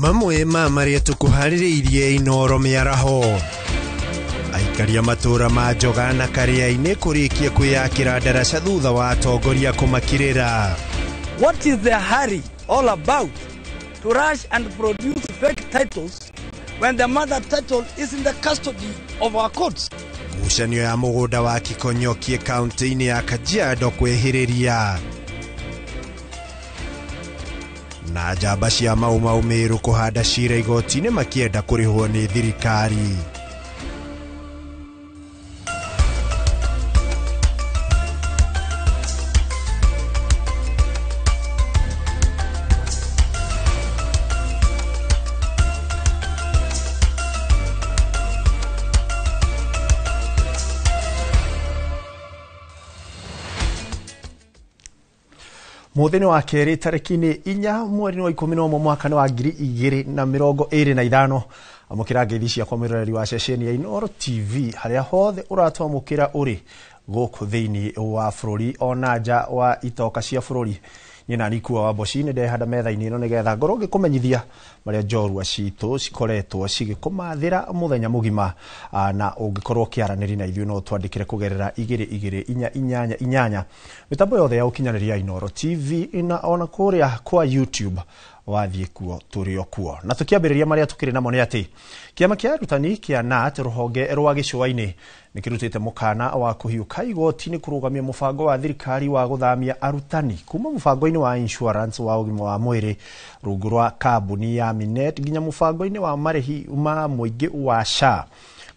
Mamwe ma marĩa tũkũharĩrĩirie Inooro mĩaraho. Aikaria matũra ma Njoga na Karia-inĩ kũrĩkia kwĩyakĩra ndaraca thutha wa atongoria kũmakirĩra. What is the hurry all about? To rush and produce fake titles when the mother title is in the custody of our courts. Ngucanio ya mũgũnda wa Kikonyokie kaunti-inĩ ya Kajiado kwĩhĩrĩria. Na njamba cia Mau Mau Meru kũhanda cira igoti-inĩ makĩenda kũrĩhwo nĩ thirikari. Mũthĩ nĩ wa kerĩ tarĩki-inĩ 4 mweri wa 11 mwaka wa 2025. Amũkĩra ngeithi ciakwa mwĩroreri wa ceceni ya Inooro TV harĩa hothe ũratwamũkĩra ũrĩ gũkũ thĩinĩ wa bũrũri ona nja wa itoka cia bũrũri. Niĩ nani kuwa wa Mboci nĩ ndehanda metha-inĩ ĩno nĩgetha ngorwo ngĩkũmenyithia marĩa njorua citũ cikoretwo cigĩkũmathĩra mũthenya mũgima, na ũngĩkorwo ũkĩaranĩria na ithuĩ no twandĩkĩre kũgerera 2 2 4 8 8 mĩtambo yothe ya ũkinyanĩria Inooro TV na ona kũrĩa kwa YouTube wathiĩ kuo tũrĩ o kuo. Na tũkĩambĩrĩria marĩa tũkĩrĩ namo nĩ atĩ kĩama kĩa arutani kĩa KNUT rũhonge rwa gĩcũa-inĩ nĩ kĩrutĩte mũkana wa kũhiũka igoti-inĩ kũrũgamia mũbango wa thirikari wa gũthamia arutani kuma mũbango-inĩ wa insurance wa ũgima wa mwĩrĩ rungu rwa kambuni ya Minet nginya mũbango-inĩ wa marĩhi ma mũingĩ wa SHA.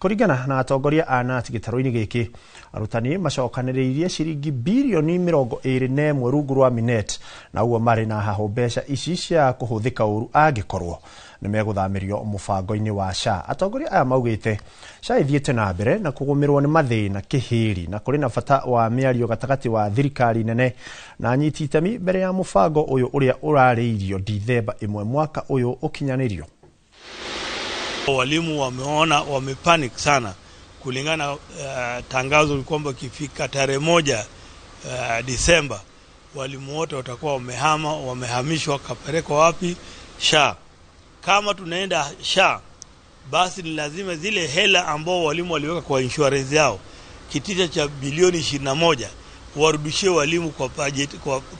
Kũringana na atongoria a KNUT gĩtarũ-inĩ gĩkĩ, arutani macokanĩrĩirie ciringi birioni 21 rungu rwa Minet, na ũguo marĩ na hahũ mbeca ici cia kũhũthĩka ũru angĩkorwo nĩ megũthamĩrio mũbango-inĩ wa SHA. Atongoria aya maugĩte SHA ĩthiĩte na mbere na kũgũmĩrwo nĩ mathĩna kĩhĩri na kũrĩ na bata wa mĩario gatagatĩ wa thirikari nene na anyiti itemi mbere ya mũbango ũyũ ũrĩa ũrarĩirio Dithemba 1 mwaka ũyũ ũkinyanĩrio. Walimu wameona wamepanic sana kulingana tangazo kwamba ikifika tarehe 1 Disemba walimu wote watakuwa wamehama, wamehamishwa kapelekwa wapi? SHA. Kama tunaenda SHA basi ni lazima zile hela ambao walimu waliweka kwa insurance yao kitita cha bilioni 21 warudishie walimu kwa budget,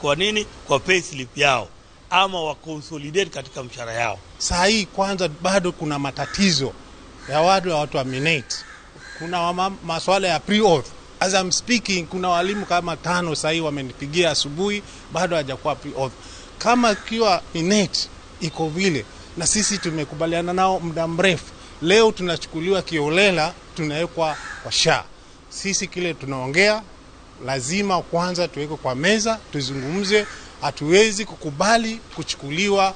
kwa nini? Kwa payslip yao ama wa consolidate katika mshahara yao. Saa hii kwanza bado kuna matatizo ya watu wa Minet. Kuna masuala ya pre-oath. As I'm speaking kuna walimu kama 5 saa hii wamenipigia asubuhi bado hajakuwa pre-oath. Kama kiwa Minet iko vile na sisi tumekubaliana nao muda mrefu. Leo tunachukuliwa kiolela, tunawekwa kwa SHA. Sisi kile tunaongea lazima kwanza tuweke kwa meza tuzungumze. Hatuwezi kukubali kuchukuliwa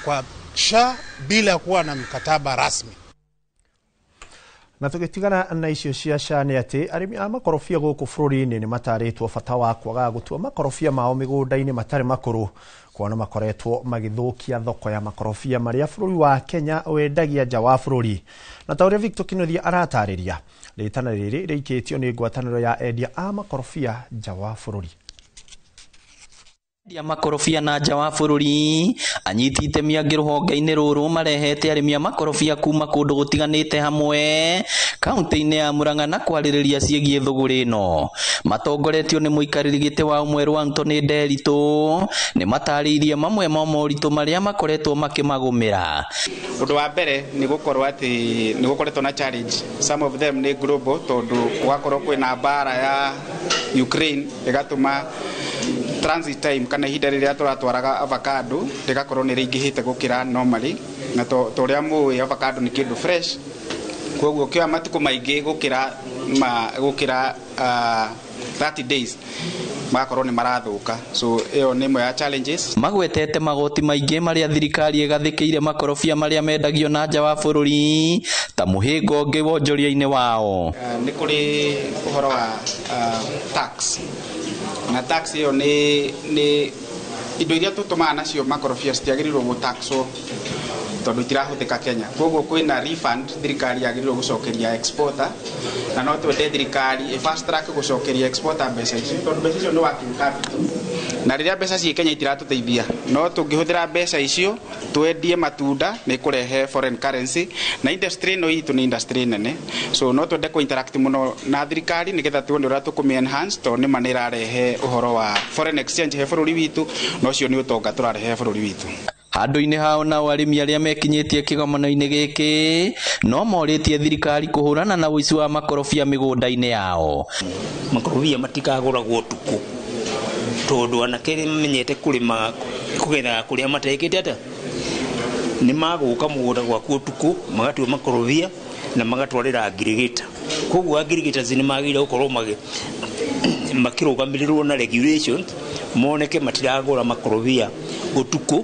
kwa SHA bila kuwa na mkataba rasmi. Na tũgĩtigana na icio cia SHA nĩ atĩ arĩmi a makorobia gũkũ bũrũri-inĩ nĩ matarĩtwo bata wa kwaga gũtua makorobia mao mĩgũnda-inĩ matarĩ makũrũ kuona makoretwo magĩthũkia thoko ya makorobia marĩa bũrũri wa Kenya wendagia nja wa bũrũri. Na ta ũrĩa Victor Kinuthia aratarĩria, rĩtana rĩrĩ rĩikĩtio nĩ ngwatanĩro ya endia a makorobia nja wa bũrũri. Ya makorobia na nja wa bũrũri anyiti itemi angĩ rũhonge-inĩ rũrũ marehete arĩmi a makorobia kuma kũndũ gũtiganĩte hamwe kaunti-inĩ ya Murang'a na kwarĩrĩria ciĩgiĩ thũgũrĩ ĩno. Matongoretio nĩ mũikarĩri gĩtĩ wa Mwerũ Anthony Nderitu nĩ matarĩirie mamwe ma moritũ marĩa makoretwo makĩmagũmĩra. Ũndũ wa mbere nĩ gũkorwo atĩ nĩ gũkoretwo na challenge, some of them nĩ global tondũ gwakorwo kwĩna mbara ya Ukraine ĩgatũma transit time kana ihinda rĩrĩa tũratwaraga avocado rĩgakorwo nĩ rĩingĩhĩte gũkĩra normally, na to ũrĩa mũĩ avocado nĩ kĩndũ fresh, koguo kĩoya matukũ maingĩ gũkĩra 30 days magakorwo nĩ marathũka. So ĩyo nĩ ĩmwe ya challenges. Magwetete magoti maingĩ marĩa thirikari ĩgathĩkĩire makorobia marĩa mendagio na nja wa bũrũri ta mũhĩnga ũngĩ wonjoria-inĩ wao. Nĩ kũrĩ ũhoro wa tax, na tax ĩyo nĩ indo iria tũtũmaga nacio makorobia citiagĩrĩirwo gũtaxwo tondũ itirahũthĩka Kenya. Koguo kwĩna refund thirikari yagĩrĩirwo gũcokeria exporter, na no twende thirikari ĩ fast track gũcokeria exporter mbeca icio tondũ mbeca icio nĩ working capital. Na rĩrĩa mbeca ciĩ Kenya itiratũteithia, no tũngĩhũthĩra mbeca icio twendie matunda nĩ kũrehe foreign currency, na industry ĩno itũ nĩ industry nene, so no twende kũ interact mũno na thirikari nĩgetha tuone ũrĩa tũkũmĩ enhance, tondũ nĩma nĩ ĩrarehe ũhoro wa foreign exchange he bũrũri witũ, na ũcio nĩ ũtonga tũrarehe bũrũri witũ. Handũ-inĩ hao nao arĩmi arĩa mekinyĩtie kĩgomano-inĩ gĩkĩ no morĩtie thirikari kũhũrana na ũici wa makorobia mĩgũnda-inĩ yao. Makorobia matikagũragwo ũtukũ tondũ anake nĩmamenyete kũrĩma kũgethaga kũrĩa matekĩte atĩa, nĩ magũka mũgũnda gwaku ũtukũ magatua makorobia na magatwarĩra ngirigita. Koguo agirigita nĩ magĩrĩire gũkorwo makĩrũgamĩrĩrwo na regulations moneke matiragũra makorobia ũtukũ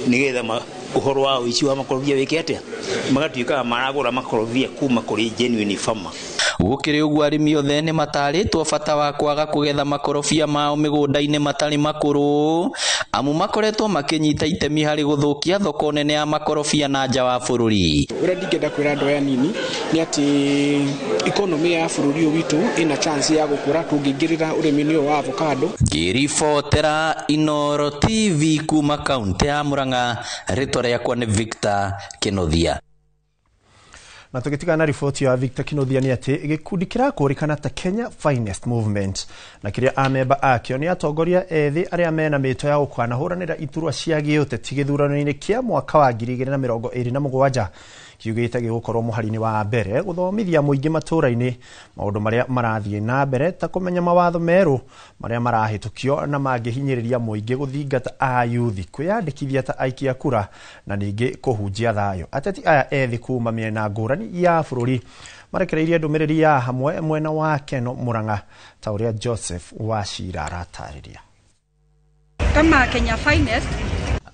nĩgetha ũhoro wa ũici wa makorobia wĩke atĩa, magatuĩkaga maragũra makorobia kuma kũrĩ genuine farmer. Gũkĩrĩ ũguo arĩmi othe nĩ matarĩtwo bata wa kwaga kũgetha makorobia mao mĩgũnda-inĩ matarĩ makũrũ, amu makoretwo makĩnyita itemi harĩ gũthũkia thoko nene ya makorobia na nja wa bũrũri. Ũrĩa ndingĩenda kwĩra andũ aya nini nĩ atĩ economy ya bũrũri ũyũ witũ ĩna chance ya gũkũra tũngĩingĩrĩra ũrĩmi-inĩ ũyũ wa avocado. Ngĩribotera Inooro TV kuma kaunti ya Murang'a, rĩtwa rĩakwa nĩ Victor Kĩnuthia. Na tũgĩtigana na riboti ya Victor Kĩnuthia nĩ atĩ gĩkundi kĩrakũrĩkana ta Kenya Finest Movement na kĩrĩa amemba akĩo nĩ atongoria ethĩ arĩa mena mĩto ya gũkanahũranĩra iturwa cia gĩũteti gĩthurano-inĩ kĩa mwaka wa 2027 kiugĩte gĩgũkorwo mũhari-inĩ wa mbere gũthomithia mũingĩ matũũra-inĩ maũndũ marĩa marathiĩ na mbere ta kũmenya mawatho merũ marĩa marahĩtũkio na mangĩhinyĩrĩria mũingĩ gũthingata ayuthi kwĩyandĩkithia ta aikia kura na ningĩ kũhunjia thayũ. Ateti aya ethĩ kuma mĩena ngũrani ya bũrũri marekereirie ndũmĩrĩri ya hamwe mwena wa Keno Murang'a ta ũrĩa Joseph Wachira aratarĩria. Kama Kenya Finest,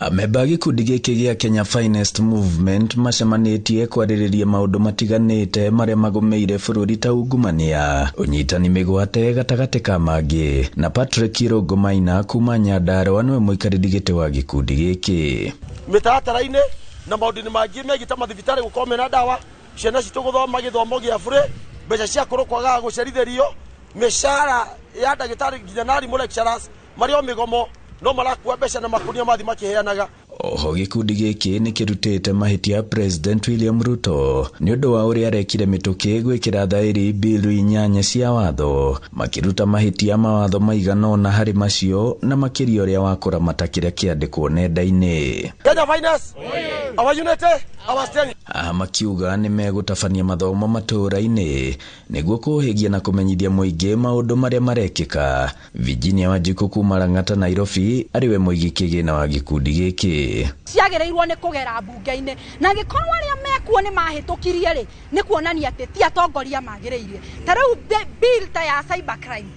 Amemba gĩkundi gĩkĩ gĩa Kenya Finest Movement macemanĩtie kwarĩrĩria maũndũ matiganĩte marĩa magũmĩire bũrũri ta ungumania, ũnyitani mĩgwate gatagatĩ ka mangĩ, na Patrick Irũngũ Maina kuma Nyandarũa nĩwe mũikarĩri gĩtĩ wa gĩkundi gĩkĩ. Mĩtaratara-inĩ na maũndũ-inĩ mangĩ megiĩ ta mathibitarĩ gũkorwo mena ndawa, ciana citũ gũthoma gĩthomo gĩa bure, mbeca cia kũrũ kwagaga gũcerithĩrio, mĩcara ya ndagĩtarĩ nginya na arimũ lecturers marĩ o mĩgomo no marakua mbeca na makunia mathi makiheanaga. Oho gĩkundi gĩkĩ nĩ kĩrutĩte mahĩtia President William Ruto nĩ ũndũ wa ũrĩa arekire mĩtũkĩ gwĩkĩra thaĩri bilu 8 cia watho, makĩruta mahĩtia mawatho maigana ũna harĩ macio na makĩria ũrĩa wa kũramata kĩrĩa kĩandĩkwo nenda-inĩ. Kenya Finest, our unity, our strength. Haha makiuga nĩ megũtabania mathomo matũũra-inĩ nĩguo kũhĩgia na kũmenyithia mũingĩ maũndũ marĩa marekĩka. Virginia Wanjikũ kuma Lang'ata Nairobi arĩ we mũigi kĩgĩna wa gĩkundi gĩkĩ. Ciagĩrĩirwo nĩ kũgera mbunge-inĩ na gĩkorwo arĩa mekuo nĩ mahĩtũkirie rĩ, nĩ kuonania atĩ ti atongoria magĩrĩire. Ta rĩu bill ta ya cyber crime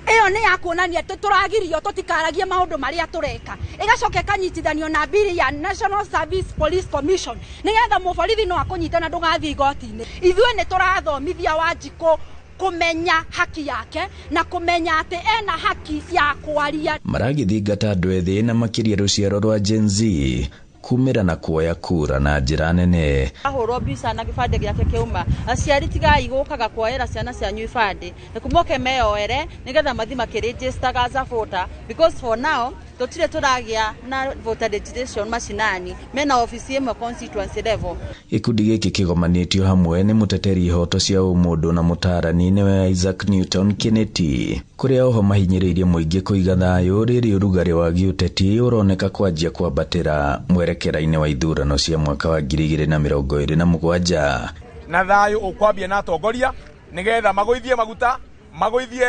ĩyo nĩ ya kuonania atĩ tũragirio tũtikaragie maũndũ marĩa tũreka, ĩgacoka ĩkanyitithanio na bill ya National Service Police Commission nĩgetha mũborithi no akũnyite na ndũgathiĩ igoti-inĩ. Ithuĩ nĩ tũrathomithia Wanjikũ kũmenya haki yake na kũmenya atĩ ena haki ya kwaria. Maragĩthingata andũ ethĩ na makĩria rũciaro rwa Gen Z kumĩra na kuoya kura na njĩra nene. Ahũrwo mbica na gĩbandĩ gĩake kĩauma, aciari tigai gũkaga kuoera ciana cianyu ibandĩ, nĩkumoke meyoere nĩgetha mathiĩ makĩregistaga as a voter, because for now tũtirĩ tũragĩa na voter registration macinani, mena obici ĩmwe constituency level. Gĩkundi gĩkĩ kĩgomanĩtio hamwe nĩ mũteteri ihoto cia ũmũndũ na mũtaarani nĩwe Isaac Newton Kennedy, kũrĩa oho mahinyĩrĩirie mũingĩ kũiga thayũ rĩrĩ ũrugarĩ wa gĩũteti ũroneka kwanjia kwambatĩra mwerekera-inĩ wa ithurano cia mwaka wa 2027. Na thayũ ũkwambia na atongoria nĩgetha magũithie maguta, magũithie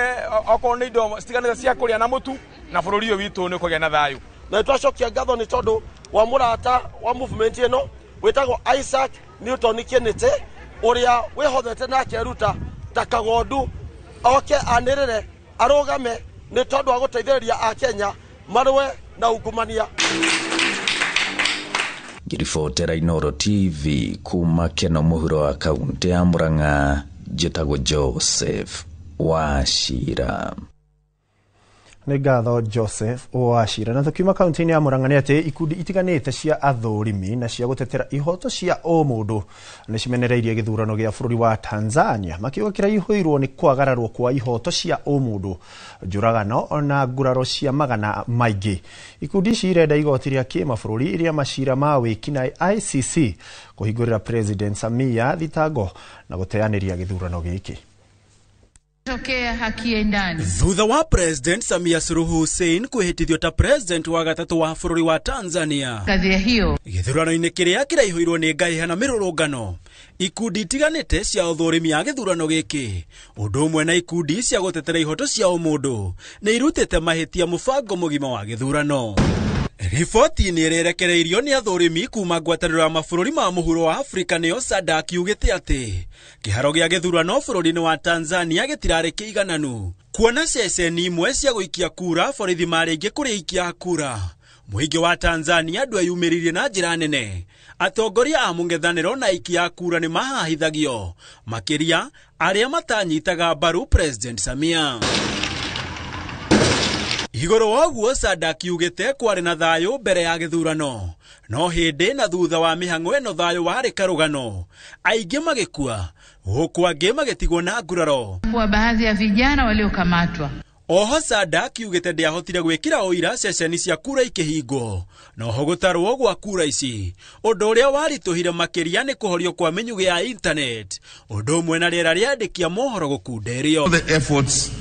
okorwo nĩ indo citiganĩte cia kũrĩa na mũtu, na bũrũri ũyũ witũ nĩ ũkũgĩa na thayũ. Na nĩtwacokia ngatho nĩ tondũ wa mũrata wa movement ĩno wĩtagwo Isaac Newton Kennedy ũrĩa wĩhothete na akeruta ta kagondu oke anĩrĩre arũgame nĩ tondũ wa gũteithĩrĩria Akenya marũe na ungumania. Ngĩribotera Inooro TV kuma Keno mũhuro wa kaunti ya Murang'a, njĩtagwo Joseph Wachira. Nĩ ngatho Joseph Wachira. Na tukiuma kaunti-inĩ ya Murang'a nĩ atĩ ikundi itiganĩte cia athũrimi na cia gũtetera ihoto cia ũmũndũ nĩ cimenereirie gĩthurano gĩa bũrũri wa Tanzania, makiuga kĩraihũirwo nĩ kwagararwo kwa ihoto cia ũmũndũ, njũragano na nguraro cia magana maingĩ. Ikundi ici irenda igoti rĩa kĩmabũrũri rĩa macira ma wĩkinaĩ ICC kũhingũrĩra President Samia thitango na gũteanĩria gĩthurano gĩkĩ. Tokea hakiendani. Thutha wa President Samia Suluhu Hussein kwĩhĩtithio ta president wa gatatũ wa bũrũri wa Tanzania, Kadhia hiyo gĩthurano-inĩ kĩrĩa kĩraihũirwo nĩ ngahĩha na mĩrũrũngano, ikundi itiganĩte cia ũthũrimi ya gĩthurano gĩkĩ ũndũ ũmwe na ikundi cia gũtetera ihoto cia ũmũndũ nĩ irutĩte mahĩtia mũbango mũgima wa gĩthurano. Riboti nĩ ĩrerekereirio nĩ athũrimi kuma ngwatanĩro ya mabũrũri ma mũhuro wa Afrika nĩyo SADC yugĩte atĩ kĩharo gĩa gĩthurano bũrũri-inĩ wa Tanzania gĩtirarĩ kĩigananu, kuona ceceni imwe cia gũikia kura borithi marĩ aingĩ kũrĩ aikia a kura. Mũingĩ wa Tanzania ndweyumĩririe na njĩra nene. Atongoria a mũng'ethanĩro na aikia a kura nĩ mahahithagio, makĩria arĩa matanyitaga mbaru President Samia. Igũrũ wa ũguo SADC yugĩte kwarĩ na thayũ mbere ya gĩthurano, no hĩndĩ na thutha wa mĩhang'o ĩno thayũ warĩ karũgano, aingĩ magĩkua huku angĩ magĩtigwo na nguraro. Kwa baadhi ya vijana waliokamatwa. Oho SADC yugĩte ndĩahotire gwĩkĩra ũira ceceni cia kura ikĩhingwo, noho gũtarwo gwa kura ici, ũndũ ũrĩa waritũhire makĩria nĩ kũhorio kwa mĩnyugĩ ya internet, ũndũ ũmwe na rĩera rĩandĩkia mohoro gũkunderio. The efforts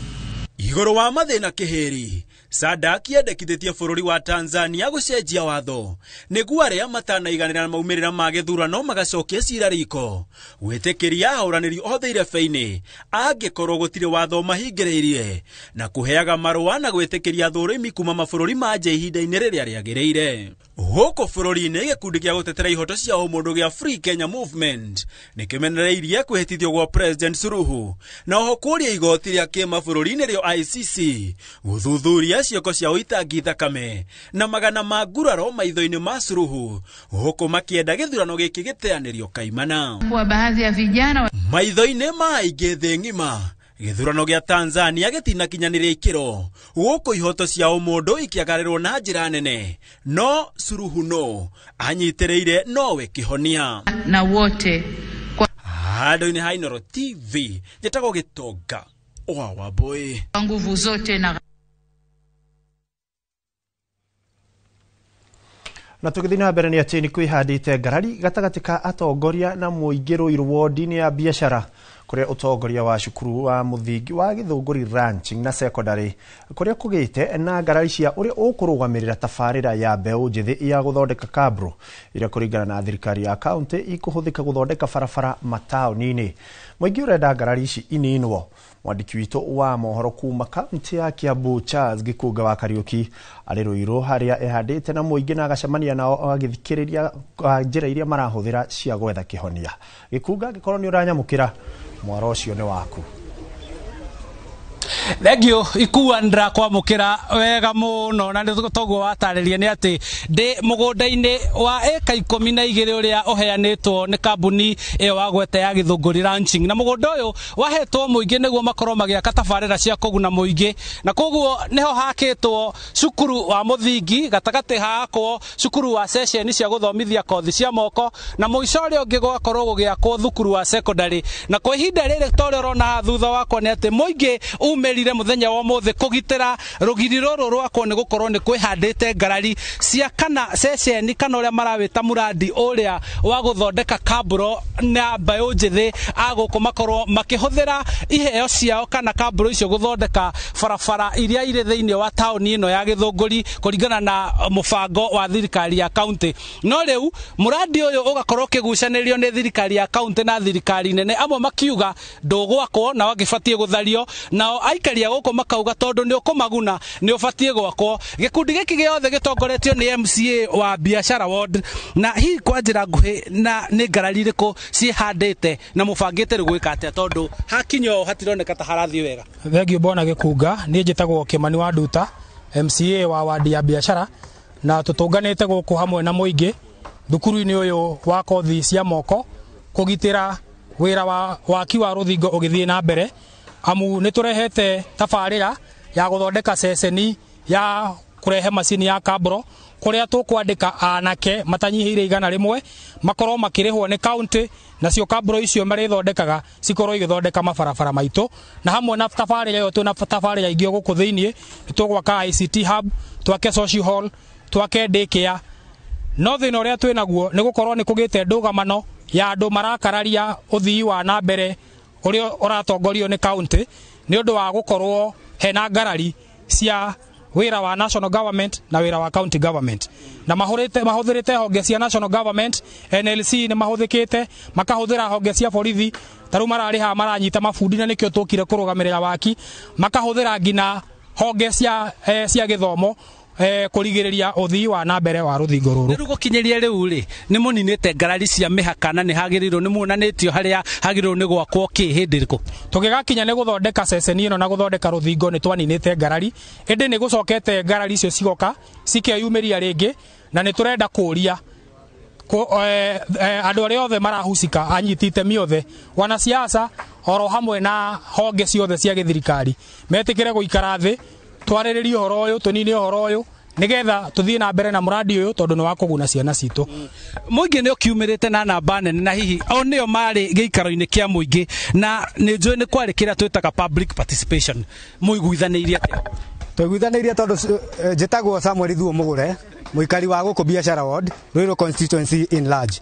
Igũrũ wa mathĩna kĩhĩri, SADC yendekithĩtie bũrũri wa Tanzania gũcenjia watho nĩguo arĩa matanaiganĩra na maumĩrĩra ma gĩthurano magacokia cira riko, gwĩtĩkĩria ahũranĩri othe irebe-inĩ angĩkorwo gũtirĩ watho mahingĩrĩirie, na kũheaga marũa na gwĩtĩkĩria athũrimi kuma mabũrũri ma nja ihinda-inĩ rĩrĩa rĩagĩrĩire. Gũkũ bũrũri-inĩ, gĩkundi gĩa gũtetera ihoto cia ũmũndũ gĩa Free Kenya Movement nĩkĩmenereirie kwĩhĩtithio gwa President Suluhu na oho kũũria igoti rĩa kĩmabũrũri nĩrĩo ICC gũthuthuria ciĩko cia ũitangi thakame na magana ma nguraro maitho-inĩ ma Suluhu, gũkũ makĩenda gĩthurano gĩkĩ gĩteanĩrio kaimana. Kwa baadhi ya vijana Maitho-inĩ ma aingĩ thĩ ng'ima, gĩthurano gĩa Tanzania gĩtinakinyanĩria ikĩro, gũkũ ihoto cia ũmũndũ ikĩagarĩrwo na njĩra nene, no Suluhu no anyitĩrĩire nowe kĩhonia. Na wote kwa Handũ-inĩ ha Inooro TV njĩtagwo Gĩtonga wa Wambũi. Nguvu zote na Na tũgĩthiĩ na mbere nĩ atĩ nĩ kwĩhandĩte ngarari gatagatĩ ka atongoria na mũingĩ Ruiru wodi-inĩ ya biacara, kũrĩa ũtongoria wa cukuru wa mũthingi wa Gĩthũngũri Ranching na Secondary kũrĩa kũgĩte na ngarari cia ũrĩa ũkũrũgamĩrĩra tabarĩra ya mbeũ njĩthĩ ya gũthondeka kabro iria kũringana na thirikari ya kaunti ikũhũthĩka gũthondeka barabara mataũni-inĩ. Mũingĩ ũrenda ngarari ici ininwo. Mwandĩki witũ wa mohoro kuma kaunti ya Kiambu Charles Gĩkũnga wa Kariũki arĩ Ruiru harĩa ehandĩte na mũingĩ na agacemania nao agĩthikĩrĩria njĩra iria marahũthĩra cia gwetha kĩhonia. Gĩkũnga, angĩkorwo nĩ ũranyamũkĩra, mwaro ũcio nĩ waku. Thengio ikua ndĩrakwamũkĩra wega mũno na nĩ toguo watarĩria nĩ atĩ ndĩ mũgũnda-inĩ wa ĩka 12 ũrĩa ũheanĩtwo nĩ kambuni ĩyo wagwete ya Gĩthũngũri Ranching, na mũgũnda ũyũ wahetwo mũingĩ nĩguo makorwo magĩaka tabarĩra cia kũguna mũingĩ, na koguo nĩho hakĩtwo cukuru wa mũthingi, gatagatĩ hakwo cukuru wa ceceni cia gũthomithia kothi cia moko, na mũico ũrĩa ũngĩ gwakorwo gũgĩakwo thukuru wa secondary. Na kwa ihinda rĩrĩ ta ũrĩa ũrona haha thutha wakwa nĩ atĩ mũingĩ umĩrire mũthenya wa ũmũthĩ kũgitĩra rũgiri rũrũ rwakwo nĩ gũkorwo nĩ kwĩhandĩte ngarari cia kana ceceni kana ũrĩa marawĩta mũrandi ũrĩa wa gũthondeka kamburo na mbeũ njĩthĩ a gũkũ makorwo makĩhũthĩra iheo ciao kana kamburo icio gũthondeka barabara iria irĩ thĩinĩ wa taũni ĩno ya Gĩthũngũri kũringana na mũbango wa thirikari ya kaunti. No rĩu mũrandi ũyũ ũgakorwo ũkĩgucanĩrio nĩ thirikari ya kaunti na thirikari nene, amwe makiuga ndũgwakwo na wagĩbatiĩ gũthario, nao aikari a gũkũ makauga tondũ nĩ ũkũmaguna nĩ ũbatiĩ gwakwo. Gĩkundi gĩkĩ gĩothe gĩtongoretio nĩ MCA wa Biashara Ward, na hihi kwa njĩra nguhĩ na nĩ ngarari irĩkũ ciĩhandĩte na mũbangĩte rĩu gwĩka atĩa, tondũ hakinya ũũ hatironeka ta harathiĩ wega? Thengio bwana Gĩkunga, niĩ njĩtagwo Kĩmani wa Nduta, MCA wa wadi ya biashara, na tũtũnganĩte gũkũ hamwe na mũingĩ thukuru-inĩ ũyũ wa kothi cia moko kũgitĩra wĩra wa waki wa rũthingo ũgĩthiĩ na mbere, amu nĩ tũrehete tabarĩra ya gũthondeka ceceni ya kũrehe macini ya kabro kũrĩa tũkwandĩka anake matanyihĩire 100 makorwo makĩrĩhwo nĩ county, nacio kabro icio marĩthondekaga cikorwo igĩthondeka mabarabara maitũ. Na hamwe na tabarĩra ĩyo twĩna tabarĩra ingĩ gũkũ thĩiniĩ, nĩ tũgwaka ICT hub, twake social hall, twake daycare. No thĩna ũrĩa twĩnaguo nĩ gũkorwo nĩ kũgĩte ndũgamano ya andũ marakararia ũthii wa na mbere ũrĩa ũratongorio nĩ county nĩ ũndũ wa gũkorwo hena ngarari cia wĩra wa national government na wĩra wa county government, na mahũthĩrĩte honge cia national government. NLC nĩ mahũthĩkĩte, makahũthĩra honge cia borithi, ta rĩu mararĩha maranyita mabundi na nĩkĩo tũkire kũrũgamĩrĩra waki, makahũthĩra nginya honge cia gĩthomo kũrigĩrĩria ũthii wa na mbere wa rũthingo rũrũ. Rĩu gũkinyĩria rĩu rĩ, nĩ mũninĩte ngarari cia mĩhaka na nĩ hagĩrĩirwo nĩ muonanĩtio harĩa hagĩrĩirwo nĩ gwakwo kĩ hĩndĩ ĩrĩkũ? Tũgĩgakinya nĩ gũthondeka ceceni ĩno na gũthondeka rũthingo nĩ twaninĩte ngarari, ĩndĩ nĩ gũcokete ngarari icio cigoka cikeyumĩria rĩngĩ, na nĩ tũrenda kũũria andũ arĩa othe marahusika, anyiti itemi othe, wanasiasa oro hamwe na honge ciothe cia gĩthirikari, metĩkĩre gũikara thĩ, twarĩrĩrie ũhoro ũyũ, tũnine ũhoro ũyũ nĩgetha tũthiĩ na mbere na mũradi ũyũ tondũ nĩ wa kũguna ciana citũ. Mũingĩ nĩ ũkiumĩrĩte na namba nene, na hihi o nĩo marĩ gĩikaro-inĩ kĩa mũingĩ, na nĩ njũĩ nĩ kwarĩ kĩrĩa twĩtaga public participation. Mũiguithanĩirie atĩa? Tũiguithanĩirie tondũ njĩtagwo Samuel Thuo Mũgũre, mũikari wa gũkũ Biashara Ward, Ruiru constituency in large.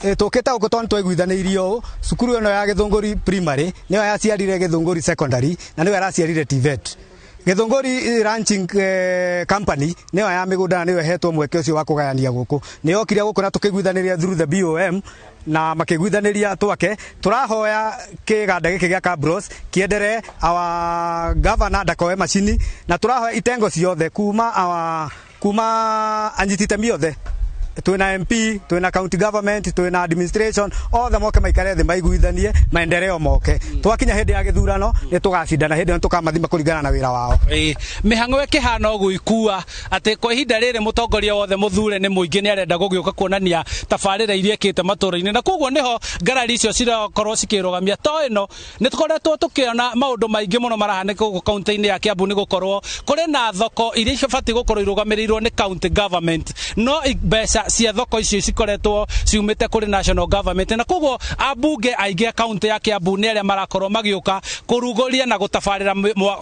Tũkĩte gũkũ tondũ twaiguithanĩirie ũũ, cukuru ĩno ya Gĩthũngũri primary nĩyo yaciarire Gĩthũngũri secondary na nĩyo ĩraciarire TVET. Gĩthũngũri ranching company nĩyo ya mĩgũnda na nĩyo ĩhetwo mweke ũcio wa kũgayania gũkũ. Nĩyokire gũkũ na tũkĩiguithanĩria through the BOM na makĩiguithanĩria twake. Tũrahoya kĩganda gĩkĩ gĩa Cabros kĩenderee, our governor ndakoe macini, na tũrahoya itengo ciothe kuma anyiti itemi othe, twina MP, twina county government, twina administration, othe moke maikare thĩ maiguithanie maendeleo moke. Twakinya hĩndĩ ya gĩthurano nĩ tũgacindana, hĩndĩ ĩyo tũkamathima kũringana na wĩra wao. Mĩhang'o ĩkĩhana ũguo ikua atĩ kwa ihinda rĩrĩ mũtongoria wothe mũthure nĩ mũingĩ nĩ arenda gũgĩũka kuonania tabarĩra iria ĩkĩte matũũra-inĩ, na koguo nĩho ngarari icio cirakorwo cikĩrũgamia. To ĩno nĩ tũkoretwo tũkĩona maũndũ maingĩ mũno marahanĩka gũkũ kaunti-inĩ ya Kiambu, nĩ gũkorwo kũrĩ na thoko iria ibatiĩ gũkorwo irũgamĩrĩirwo nĩ county government, no mbeca cia thoko icio cikoretwo ciumĩte kũrĩ national government, na koguo ambunge aingĩ a kaunti ya Kiambu nĩ arĩa marakorwo magĩũka kũrugũria na gũtabarĩra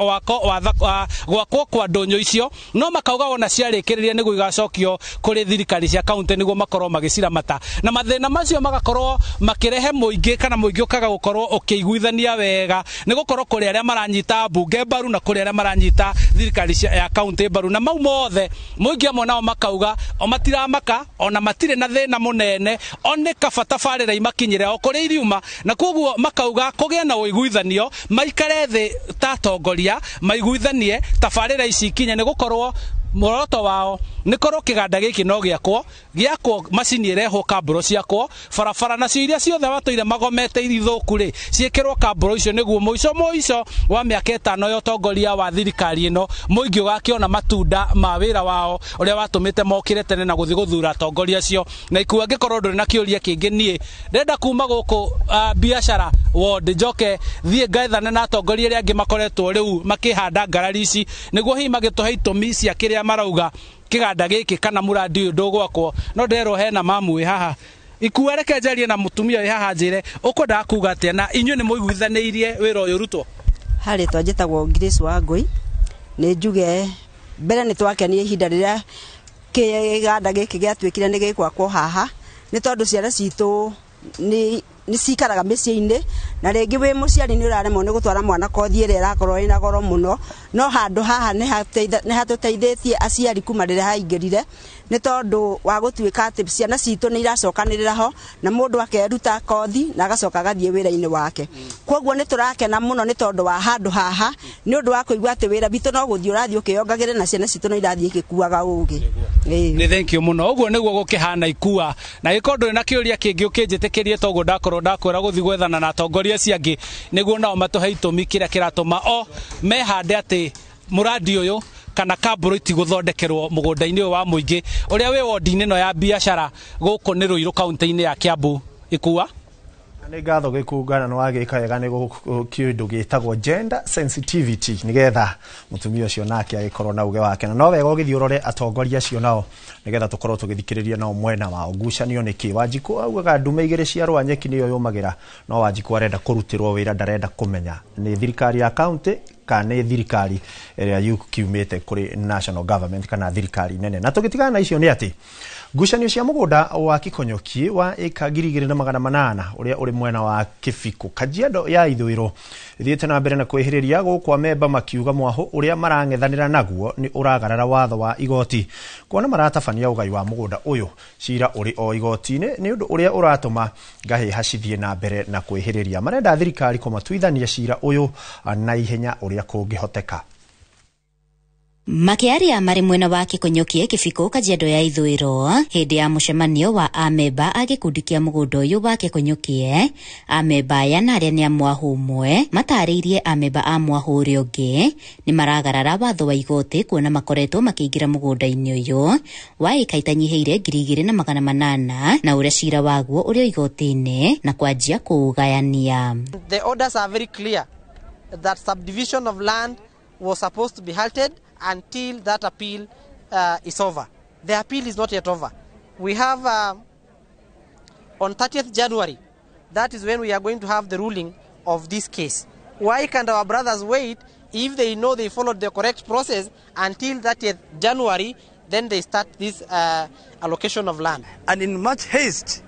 wako wa gwakwo kwa ndũnyũ icio, no makauga wona ciarĩkĩrĩria nĩguo igacokio kũrĩ thirikari cia kaunti nĩguo makorwo magĩciramata, na mathĩna macio magakorwo makĩrehe mũingĩ kana mũingĩ ũkaga gũkorwo ũkĩiguithania wega, nĩ gũkorwo kũrĩ arĩa maranyita mbunge mbaru na kũrĩ arĩa maranyita thirikari ya kaunti mbaru, na mau mothe mũingĩ amwe nao makauga o matiramaka ona matirĩ na thĩna mũnene, o nĩ kaba tabarĩra imakinyĩre o kũrĩa iriuma, na koguo makauga kũgĩe na ũiguithanio, maikare thĩ ta atongoria maiguithanie tabarĩra ici ikinye, nĩ gũkorwo muoroto wao nĩ korwo kĩganda gĩkĩ no gĩakwo gĩakwo, macini ĩrehwo kambũro ciakwo, barabara nacio iria ciothe matũire magomete ithũku rĩ ciĩkĩrwo kambũro icio, nĩguo mũico mũico wa mĩaka 5 ya ũtongoria wa thirikari ĩno mũingĩ ũgakĩona matunda ma wĩra wao ũrĩa watũmĩte mokĩre tene na gũthiĩ gũthura atongoria acio. Na ikua angĩkorwo ndũrĩ na kĩũria kĩngĩ, niĩ ndĩrenda kuma gũkũ Biashara Ward njoke thiĩ ngaethane na atongoria arĩa angĩ makoretwo rĩu makĩhanda ngarari ici, nĩguo hihi magĩtũhe itũmi cia kĩrĩa marauga kĩganda gĩkĩ kana mũrandi ũyũ ndũgwakwo. No nderwo hena mamu wĩ haha, ikua reke njarie na mũtumia wĩ haha njĩre ũkwendaga kuga atĩa, na inyuĩ nĩ mũiguithanĩirie wĩra ũyũ ũrutwo? Harĩ twa njĩtagwo Grace Wangũi. Nĩ njuge mbere nĩ twakenia ihinda rĩrĩa kĩganda gĩkĩ gĩatuĩkire nĩ gĩgwakwo haha, nĩ tondũ ciana citũ nĩ cikaraga mĩciĩ-inĩ, na rĩngĩ wĩ mũciari nĩ ũraremwo nĩ gũtwara mwana kothi ĩrĩa ĩrakorwo ĩna goro mũno, no handũ haha nĩ hatũteithĩtie aciari kuma rĩrĩa haingĩrire, nĩ tondũ wa gũtuĩka atĩ ciana citũ nĩ iracokanĩrĩra ho na mũndũ akeruta kothi na agacoka agathiĩ wĩra-inĩ wake. Koguo nĩ tũrakena mũno nĩ tondũ wa handũ haha, nĩ ũndũ wa kũigua atĩ wĩra witũ no gũthiĩ ũrathiĩ ũkĩongagĩrĩra na ciana citũ no irathiĩ igĩkuaga ũgĩ. Nĩ thank you mũno. Ũguo nĩguo gũkĩhana ikua, na gĩkorwo ndũrĩ na kĩũria kĩngĩ ũkĩnjĩtĩkĩrie, toguo ndakorwo ndakwĩra gũthiĩ gwethana na atongoria acio angĩ nĩguo nao matũhe itũmi kĩrĩa kĩratũma o mehande atĩ mũrandi ũyũ kana kambũro itigũthondekerwo mũgũnda-inĩ ũyũ wa mũingĩ ũrĩa wĩ wondi-inĩ ĩno ya biacara gũkũ nĩ Ruiru kaunti-inĩ ya Kiambu. Ikua. Nĩ ngatho gĩkungana nĩ wagĩka wega nĩ kĩndũ gĩtagwo gender sensitivity nĩgetha mũtumia ũcio nake agĩkorwo na uge wake, na no wega ũgĩthiĩ ũrore atongoria acio nao nĩgetha tũkorwo tũgĩthikĩrĩria nao mwena wao ngucanio nĩkĩ. Wanjikũ augaga ndume igĩrĩ cia rwanyeki nĩyo yũmagĩra, no Wanjikũ arenda kũrutĩrwo wĩra, ndarenda kũmenya nĩ thirikari ya county kana nĩ thirikari ĩrĩa kiumĩte kũrĩ national government kana thirikari nene. Na tũgĩtigana na icio nĩ atĩ ngucanio cia mũgũnda wa Kikonyoki wa ĩka 2800 ũrĩa ũrĩ mwena wa Kĩbikũ Kajiado ya ithũĩro ithiĩte na mbere na kwĩhĩrĩria gũkũ amemba makiuga mwahũ ũrĩa marang'ethanĩra naguo nĩ ũragarara watho wa igoti kuona maratabania ũgai wa mũgũnda ũyũ cira ũrĩ o igoti-inĩ nĩ ũndũ ũrĩa ũratũma ngahĩha cithiĩ na mbere na kwĩhĩrĩria. Marenda thirikari kũmatuithania cira ũyũ na ihenya ũrĩa kũngĩhoteka. Makiaria marĩ mwena wa Kikonyokie Kĩbikũ Kajiado ya ithũĩro hĩndĩ ya mũcemanio wa amemba a gĩkundi kĩa mũgũnda ũyũ wa Kikonyokie, amemba aya na arĩa nĩ a mwahũ ũmwe matarĩirie amemba a mwahũ ũrĩa ũngĩ nĩ maragarara watho wa igoti kuona makoretwo makĩingĩra mũgũnda-inĩ ũyũ wa ĩka itanyihĩire 2800 na ũrĩa cira waguo ũrĩ igoti-inĩ na kwanjia kũũgayania. The orders are very clear that subdivision of land was supposed to be halted until that appeal is over. The appeal is not yet over. We have on 30th January, that is when we are going to have the ruling of this case. Why can't our brothers wait if they know they followed the correct process until 30th January, then they start this allocation of land? And in much haste,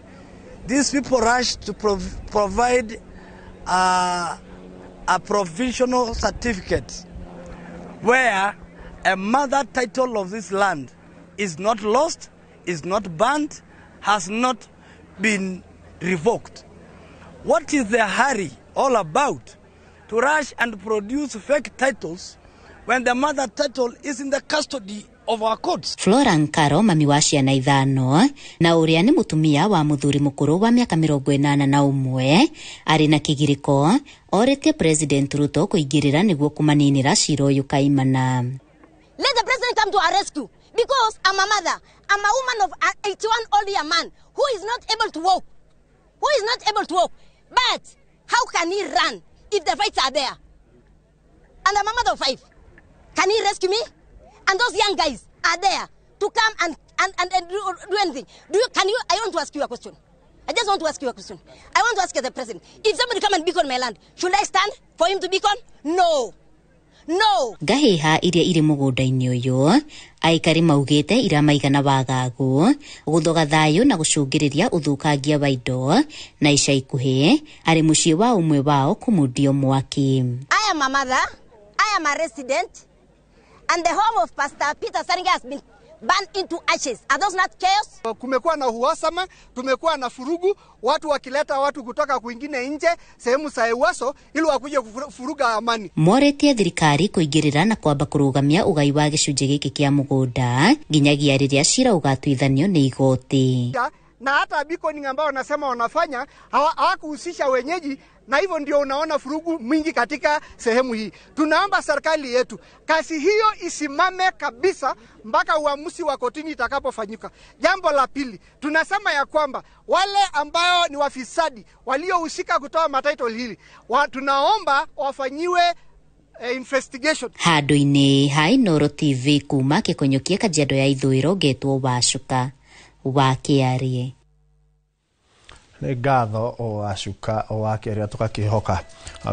these people rushed to provide a provisional certificate where a mother title of this land is not lost, is not banned, has not been revoked. What is the hurry all about to rush and produce fake titles when the mother title is in the custody of our courts? Flora Nkaro, mami wa ciana 5 na ũrĩa nĩ mũtumia wa mũthuri mũkũrũ wa mĩaka 81 arĩ na kĩgirĩko orĩtie President Ruto kũingĩrĩra nĩguo kũmaninĩra cira ũyũ kaimana. Let the president come to our rescue because I'm a mother. I'm a woman of 81 old year man who is not able to walk. Who is not able to walk. But how can he run if the fights are there? And I'm a mother of 5. Can he rescue me? And those young guys are there to come and do anything. I want to ask you a question. I just want to ask you a question. I want to ask you, the president, if somebody come and beacon my land, should I stand for him to beacon? No. No. Ngahĩha iria irĩ mũgũnda-inĩ ũyũ aikari maugĩte iramaigana wagagu gũthoga thayũ na gũcũngĩrĩria ũthũkangia wa indo na ica ikuhĩ arĩ mũciĩ wa ũmwe wao kũmundio mwaki. I am a mother, I am a resident, and the home of Pastor Peter Saringa has been burned into ashes. Are those not chaos? Kumekuwa na uhasama, tumekuwa na furugu, watu wakileta watu kutoka kwingine nje, sehemu za Ewaso ili wakuje kufuruga amani. Moretie thirikari kuingirira na kwamba kurugamia ugai wa gĩcunjĩ gĩkĩ kĩa mũgũnda nginyagia rĩrĩa cira ũgatuithanio nĩ igoti. Na hata beaconing ambao wanasema wanafanya hawakuhusisha wenyeji, na hivyo ndio unaona furugu mingi katika sehemu hii. Tunaomba serikali yetu kasi hiyo isimame kabisa mpaka uamuzi wa kotini itakapofanyika. Jambo la pili, tunasema ya kwamba wale ambao ni wafisadi waliohusika kutoa matitle hili, tunaomba wafanyiwe investigation. Handũ-inĩ ha Inooro TV kuma Gĩkũnyũkia Kajiado ya ithũĩro ngetwo Wacuka wa Kĩarie. Nĩ ngatho Wacuka wa Kĩarie, tũgakĩhoka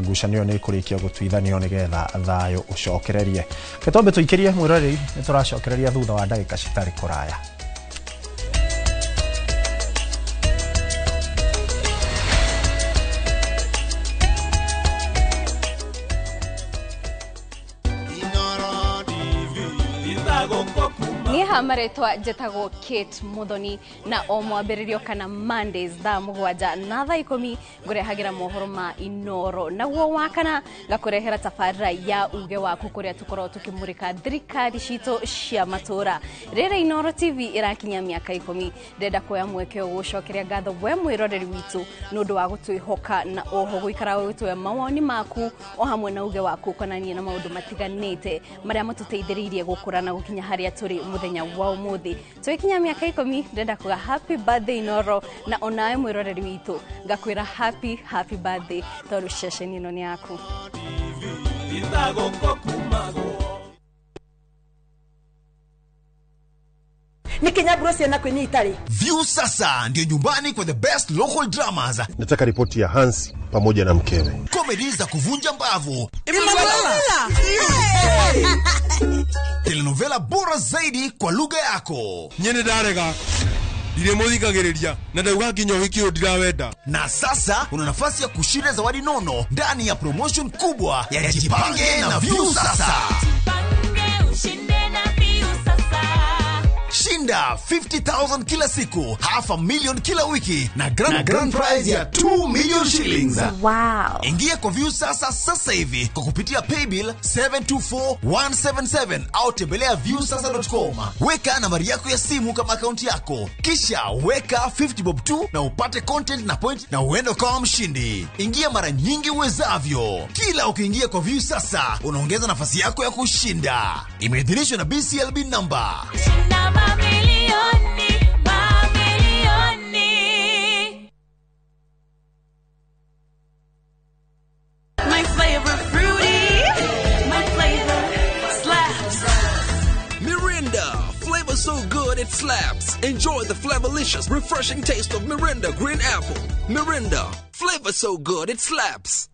ngucanio nĩ kũrĩkia gũtuithanio nĩgetha thayũ ũcokererie. Gĩtombe tũikĩrie mwĩroreri, nĩ tũracokereria thutha wa ndagĩka citarĩ kũraya. Maretwa njetagwo Kate Muthoni na o mwambĩrĩrio kana Mondays thaa 7 na thaa 10 ngũrehagĩra mohoro ma Inooro, naguo wa kana ngakũrehera tabarĩra ya uge waku kũrĩa tũkoragwo tũkĩmũrĩka thirikari citũ cia matũra. Rĩrĩ Inooro TV ĩrakinya mĩaka 10, ndĩrenda kuoya mweke ũyũ gũcokeria ngatho we mwĩroreri witũ nĩ ũndũ wa gũtwĩhoka na oho gũikara ũgĩtũhe mawoni maku o hamwe na uge waku ũkonanie na maũndũ matiganĩte marĩa matũteithĩrĩirie gũkũra na gũkinya harĩa tũrĩ mũthenya muthenya wa umuthi. Twikinya miaka 10 ndenda kuga happy birthday Inoro na onawe mwiroreri witu ngakwira happy happy birthday tondu ceceni ino ni yaku. View sasa ndio nyumbani kwa the best local dramas. Nataka ripoti ya Hans pamoja na mkewe. Comedy za kuvunja mbavu. Telenovela bora zaidi kwa lugha yako. Nyene darega. Ndiremuthikagiriria na ndauga nginya wiki uyu ndirawenda. Na sasa una nafasi ya kushinda zawadi nono ndani ya promotion kubwa ya Jipange na View Sasa. Jipange ushinde na View Sasa. Shinda 50,000 kila siku, 500,000 kila wiki na grand prize ya 2 million shillings. Wow. Ingia kwa View Sasa sasa hivi kwa kupitia paybill 724177 au tembelea viewsasa.com. Weka nambari yako ya simu kama akaunti yako, kisha weka 50 bob tu na upate content na point na uende kama mshindi. Ingia mara nyingi uwezavyo. Kila ukiingia kwa View Sasa unaongeza nafasi yako ya kushinda. Imeidhinishwa na BCLB number. Shinda mamilioni, mamilioni. My flavor fruity, my flavor slaps. Mirinda, flavor so good it slaps. Enjoy the flavorlicious, refreshing taste of Mirinda Green Apple. Mirinda, flavor so good it slaps.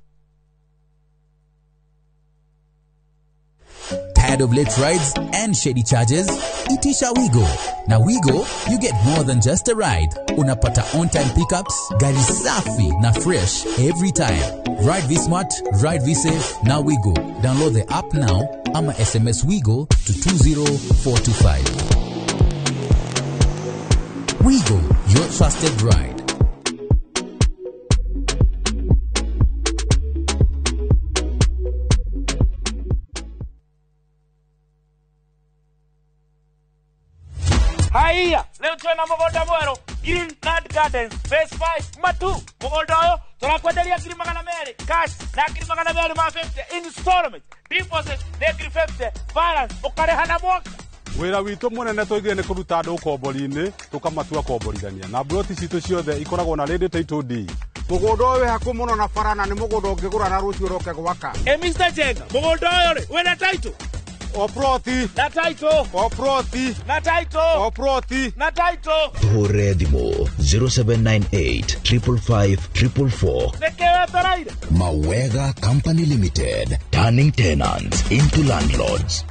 Tired of late rides and shady charges? Itisha Wigo. Na Wigo, you get more than just a ride. Unapata on-time pickups, gari safi na fresh every time. Ride V-Smart, ride V-Safe, na Wigo. Download the app now ama SMS Wigo to 20425. Wigo, your trusted ride. Haiya, leo twena mugunda mweru Green Nut Gardens Phase 5 Matu. Mugunda uyu turakwenderia 200,000 cash na 250 installment deposit ne 50 balance ukareha na mwaka. Wira witu munene tuigire ni kuruta andu ukombori-ini tukamatua komborithania na ploti citu ciothe ikoragwo na ready title deed. Mugunda uyu wi hakuhi muno na bara na ni mugunda ungigura na rucio uroke gwaka. Mr. Jenga, mugunda uyu ri wina title? O ploti na title, o ploti na title, o ploti na title. Tuhũrĩre thimũ 0798 555 444. Nĩkĩ wetereire? Mawega Company Limited, turning tenants into landlords.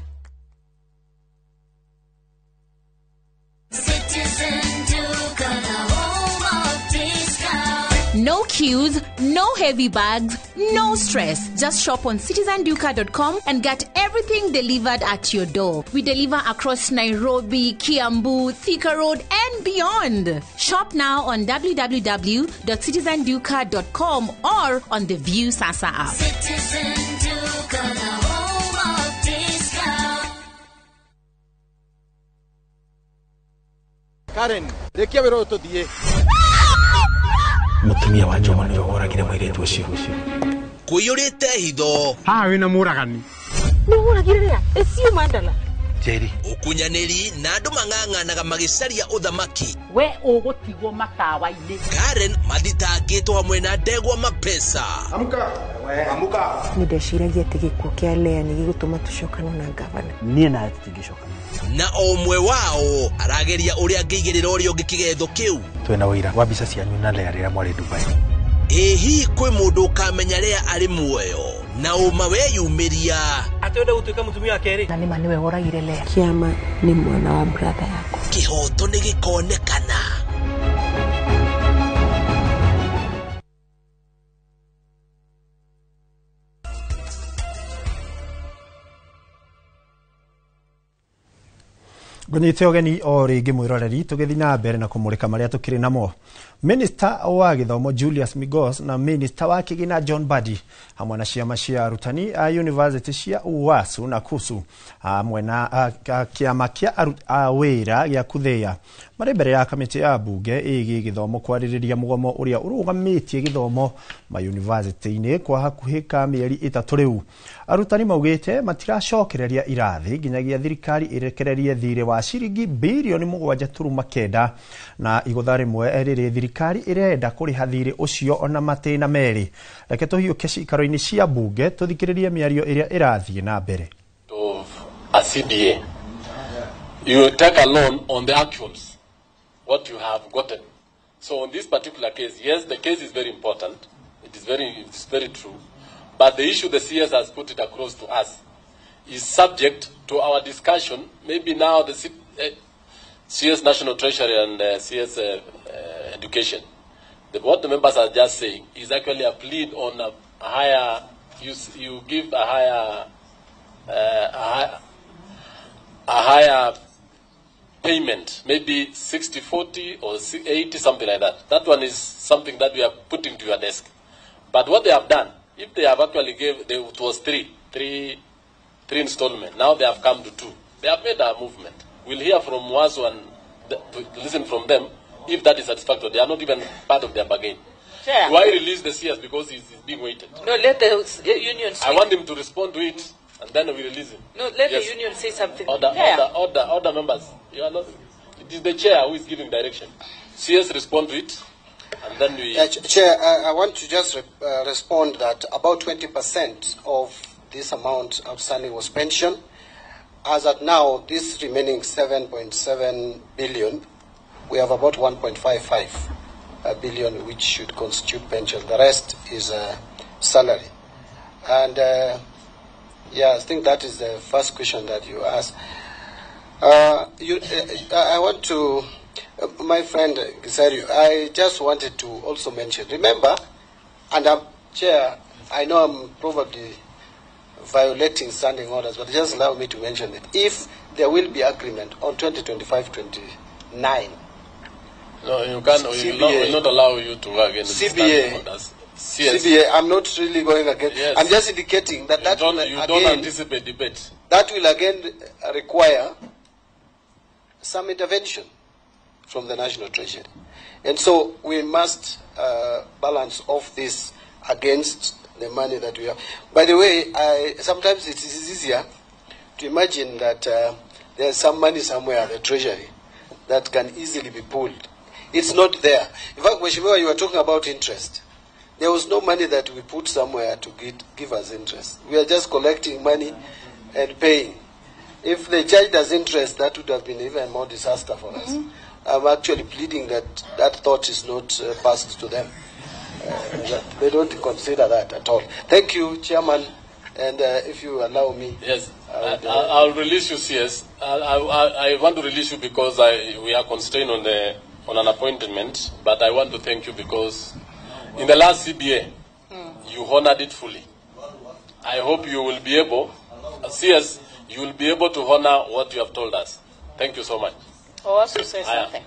No queues, no heavy bags, no stress. Just shop on citizenduka.com and get everything delivered at your door. We deliver across Nairobi, Kiambu, Thika Road, and beyond. Shop now on www.citizenduka.com or on the View Sasa app. Citizen Duka, the home of discount. Karen, rekia wĩra ũyũ tũthiĩ. Mutumia wa Njoma niwe woragire mũirĩtu ũcio. Kũiyũrĩte hitho. Haha wĩna mũragani. Nĩ woragire rĩa? Ĩcio Mandala. Njeri. Ũkunyanĩri na andũ mang'ang'anaga magĩcaria ũthamaki. We ũgũtigwo matawa-inĩ. Karen mathitangĩtwo hamwe na ndegwa mapesa. Amka. Amka. Nĩ ndeciragia atĩ gĩkuũ kĩa Lea nĩ gĩgũtũma tũcokane na gavana. Niĩ nawe tũtingĩcokana. Na o ũmwe wao arageria ũrĩa angĩigĩrĩra ũrĩa ũngĩ kĩgetho kĩu. Twĩna ũira wa mbica cianyu na Lea rĩrĩa mwarĩ Dubai. Ĩ hihi kwĩ mũndũ ũkamenya Lea arĩ muoyo na ũma weyumĩria atĩ wenda gũtuĩka mũtumia wa kerĩ? Na nĩma nĩwe woragire Lea. Kĩama nĩ mwana wa brother yakwa. Kĩhoto nĩ gĩkonekana. Ngũnyite ũgeni o rĩngĩ mwĩroreri tũgĩthiĩ na mbere na kũmũrĩka marĩa tũkĩrĩ namo. Minister wa gĩthomo Julius Migos na Minister wa kĩgĩna John Mbadi hamwe na ciama cia arutani a university cia UASU na KUSU hamwe na kĩama kĩa wĩra gĩa Kuthia Marĩ mbere ya kamĩtĩ ya mbunge ĩgiĩ gĩthomo kwarĩrĩria mũgomo ũrĩa ũrũgamĩtie gĩthomo mayunivasĩtĩ-inĩ kwa hakuhĩ ka mĩeri 3 rĩu. Arutani maugĩte matiracokereria irathi nginyagia thirikari ĩrekererie thirĩ wa ciringi birioni 7.9 na igũtha rĩmwe rĩrĩ thirikari ĩrenda kũrĩha thirĩ ũcio ona matĩna merĩ. Reke tũhiũke cikaro-inĩ cia mbunge tũthikĩrĩrie mĩario ĩrĩa ĩrathiĩ na mbere. Of a CBA, you take a loan on the actuals, what you have gotten. So on this particular case, yes, the case is very important. It's very true. But the issue the CS has put it across to us is subject to our discussion. Maybe now the CS National Treasury and CS Education, what the members are just saying is actually a plea on a higher, you give a higher, a higher payment, maybe 60-40 or 80, something like that. That one is something that we are putting to your desk. But what they have done, if they have actually gave, it was three installment. Now they have come to 2. They have made a movement. We'll hear from WASU and to listen from them if that is satisfactory. They are not even part of their bargain. Chair. Do I release the CS because he's being waited? No, let the union speak. I want him to respond to it, and then we release him. No, let the union say something. Order, order, order, members. You are not. It is the chair who is giving direction. CS respond to it, and then we. Chair, I want to just respond that about 20% of this amount outstanding was pension. As at now, this remaining 7.7 billion, we have about 1.55 billion, which should constitute pension. The rest is salary. And yeah, I think that is the first question that you asked. I want to, my friend Gisario, I just wanted to also mention, remember, and I'm, Chair, I know I'm probably violating standing orders, but just allow me to mention it. If there will be agreement on 2025-29. No, you can't. We will not allow you to go against standing orders. CS. CBA, I'm not really going against. Yes. I'm just indicating that that will you don't anticipate debate. That will again require some intervention from the National Treasury. And so we must balance off this against the money that we have. By the way, sometimes it is easier to imagine that there's some money somewhere at the Treasury that can easily be pulled. It's not there. In fact, Mheshimiwa, you were talking about interest. There was no money that we put somewhere to give us interest. We are just collecting money and paying. If they charged us interest, that would have been even more disaster for us. Mm-hmm. I'm actually pleading that that thought is not passed to them. They don't consider that at all. Thank you, Chairman. And if you allow me. Yes, I'll release you, CS. I want to release you because we are constrained on an appointment, but I want to thank you because in the last CBA, you honored it fully. I hope you will be able, CS, you will be able to honor what you have told us. Thank you so much. Also say something.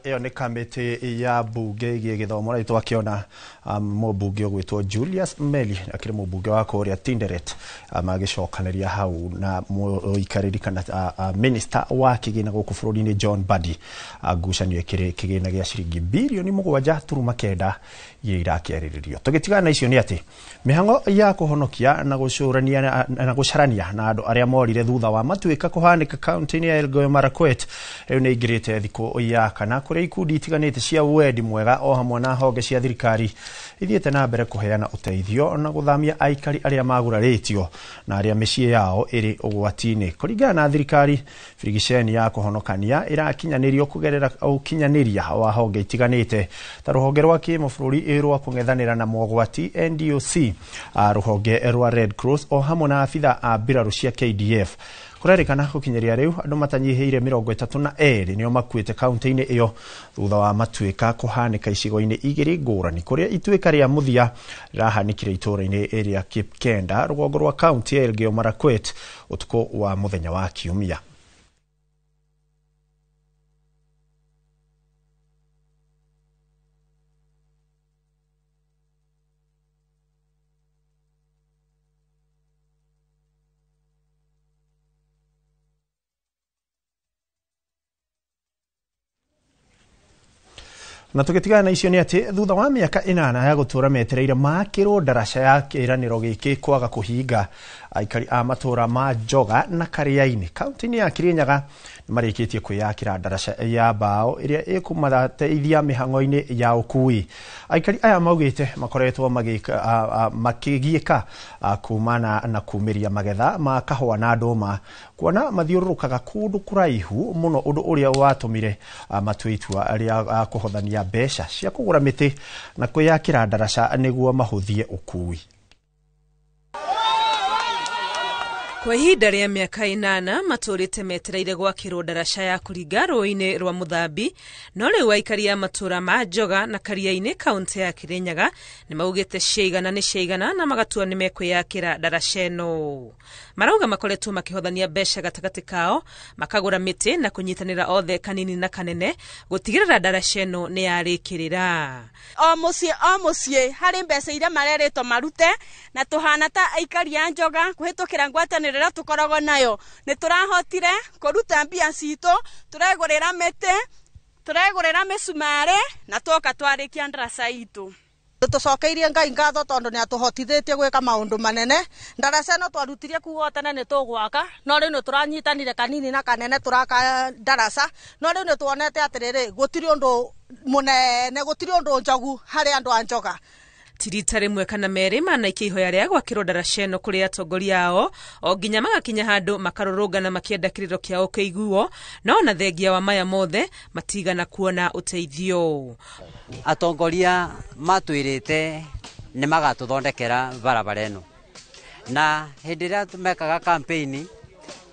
Ĩyo nĩ kamĩtĩ ya mbunge ĩgiĩ gĩthomo na twakĩona mũmbunge ũgwĩtwo Julius Meli akĩrĩ mũmbunge wa kũrĩa Tinderet magĩcokanĩria hau na mũikarĩri kana minister wa kĩgĩna gũkũ bũrũri-inĩ John Mbadi, ngucanio ĩkĩrĩ kĩgĩna gĩa ciringi birioni 7.9 iria irakĩarĩrĩrio. Tũgĩtigana na icio nĩ atĩ mĩhang'o ya kũhonokia na gũcũrania na gũcarania na andũ arĩa morire thutha wa matuĩka kũhanĩka kaunti-inĩ ya Elgeyo Marakwet rĩu nĩ ĩingĩrĩte thikũ ya kana kũrĩa ikundi itiganĩte cia wendi mwega o hamwe na honge cia thirikari ithiĩte na mbere kũheana ũteithio na gũthamia aikari arĩa magurarĩtio na arĩa mĩciĩ yao ĩrĩ ũgwati-inĩ. Kũringana na thirikari, birigiceni ya kũhonokania ĩrakinyanĩrio kũgerera ũkinyanĩria wa honge itiganĩte ta rũhonge rwa kĩmabũrũri rwa kũng'ethanĩra na mogwati NDOC, rũhonge rwa Red Cross o hamwe na abitha a mbirarũ cia KDF. Kũrerĩkana gũkinyĩria rĩu andũ matanyihĩire 32 nĩo makuĩte kaunti-inĩ ĩyo thutha wa matuĩka kũhanĩka icigo-inĩ igĩrĩ ngũrani kũrĩa ituĩka rĩa mũthia rĩrahanĩkire itũũra-inĩ rĩa Kipkenda rũgongo rwa kaunti ya Elgeyo Marakwet ũtukũ wa mũthenya wa Kiumia. Na tũgĩtigana na icio nĩ atĩ thutha wa mĩaka 8 ya gũtũra metereire makĩrwo ndaraca ya kĩranĩro gĩkĩ kwaga kũhinga, aikari a matũra ma Njoga na Kariainĩ kaunti-inĩ ya Kirinyaga nĩ marĩkĩtie kwĩyakĩra ndaraca ya mbaũ ĩrĩa ĩkũmateithia mĩhang'o-inĩ ya ũkui. Aikari aya maugĩte makoretwo makĩgiĩka kumana na kumĩria magetha ma kahũa na ndũma, kuona mathiũrũrũkaga kũndũ kũraihu mũno, ũndũ ũrĩa watũmire matue itua rĩa kũhothania mbeca cia kũgũra mĩtĩ na kwĩyakĩra ndaraca nĩguo mahũthie ũkui. Kwa ihinda rĩa mĩaka 8 matũrĩte metereire gwakĩrwo ndaraca ya kũringa rũĩ-inĩ rwa Mũthambi, no rĩu aikari a matũra ma Njoga na Kariainĩ kaunti ya Kirinyaga nĩ maugĩte ciaigana nĩ ciaigana na magatua nĩ mekwĩyakĩra ndaraca ĩno. Marauga makoretwo makĩhothania mbeca gatagatĩ kao, makagũra mĩtĩ na kũnyitanĩra othe kanini na kanene gũtigĩrĩra ndaraca ĩno nĩ yarĩkĩrĩra. O mũciĩ harĩ mbeca iria marerĩtwo marute, na tũhana ta aikari a Njoga kũhĩtũkĩra ngwatanĩro ĩrĩa tũkoragwo nayo nĩ tũrahotire kũruta mbia citũ, tũregũrĩra mĩtĩ, tũregũrĩra mĩcumarĩ na twoka twarĩkia ndaraca itũ. Tũcokeirie Ngai ngatho tondũ nĩ atũhotithĩtie gwĩka maũndũ manene. Ndaraca ĩno twarutirie kuo tene nĩ tũgwaka, no rĩu nĩ tũranyitanire kanini na kanene tũraka ndaraca, no rĩu nĩ tuonete atĩrĩrĩ gũtirĩ ũndũ mũnene, gũtirĩ ũndũ njogu harĩ andũ a Njoga. Ti rita rĩmwe kana merĩ manaikia ihoya rĩa gwakĩrwo ndaraca ĩno kũrĩ atongoria ao, o nginya magakinya handũ makarũrũngana makĩenda kĩrĩro kĩao kĩiguo, no ona thengia wa maya mothe matigana kuona ũteithio. Atongoria matwĩrĩte nĩ magatũthondekera barabara ĩno, na hĩndĩ ĩrĩa mekaga campaign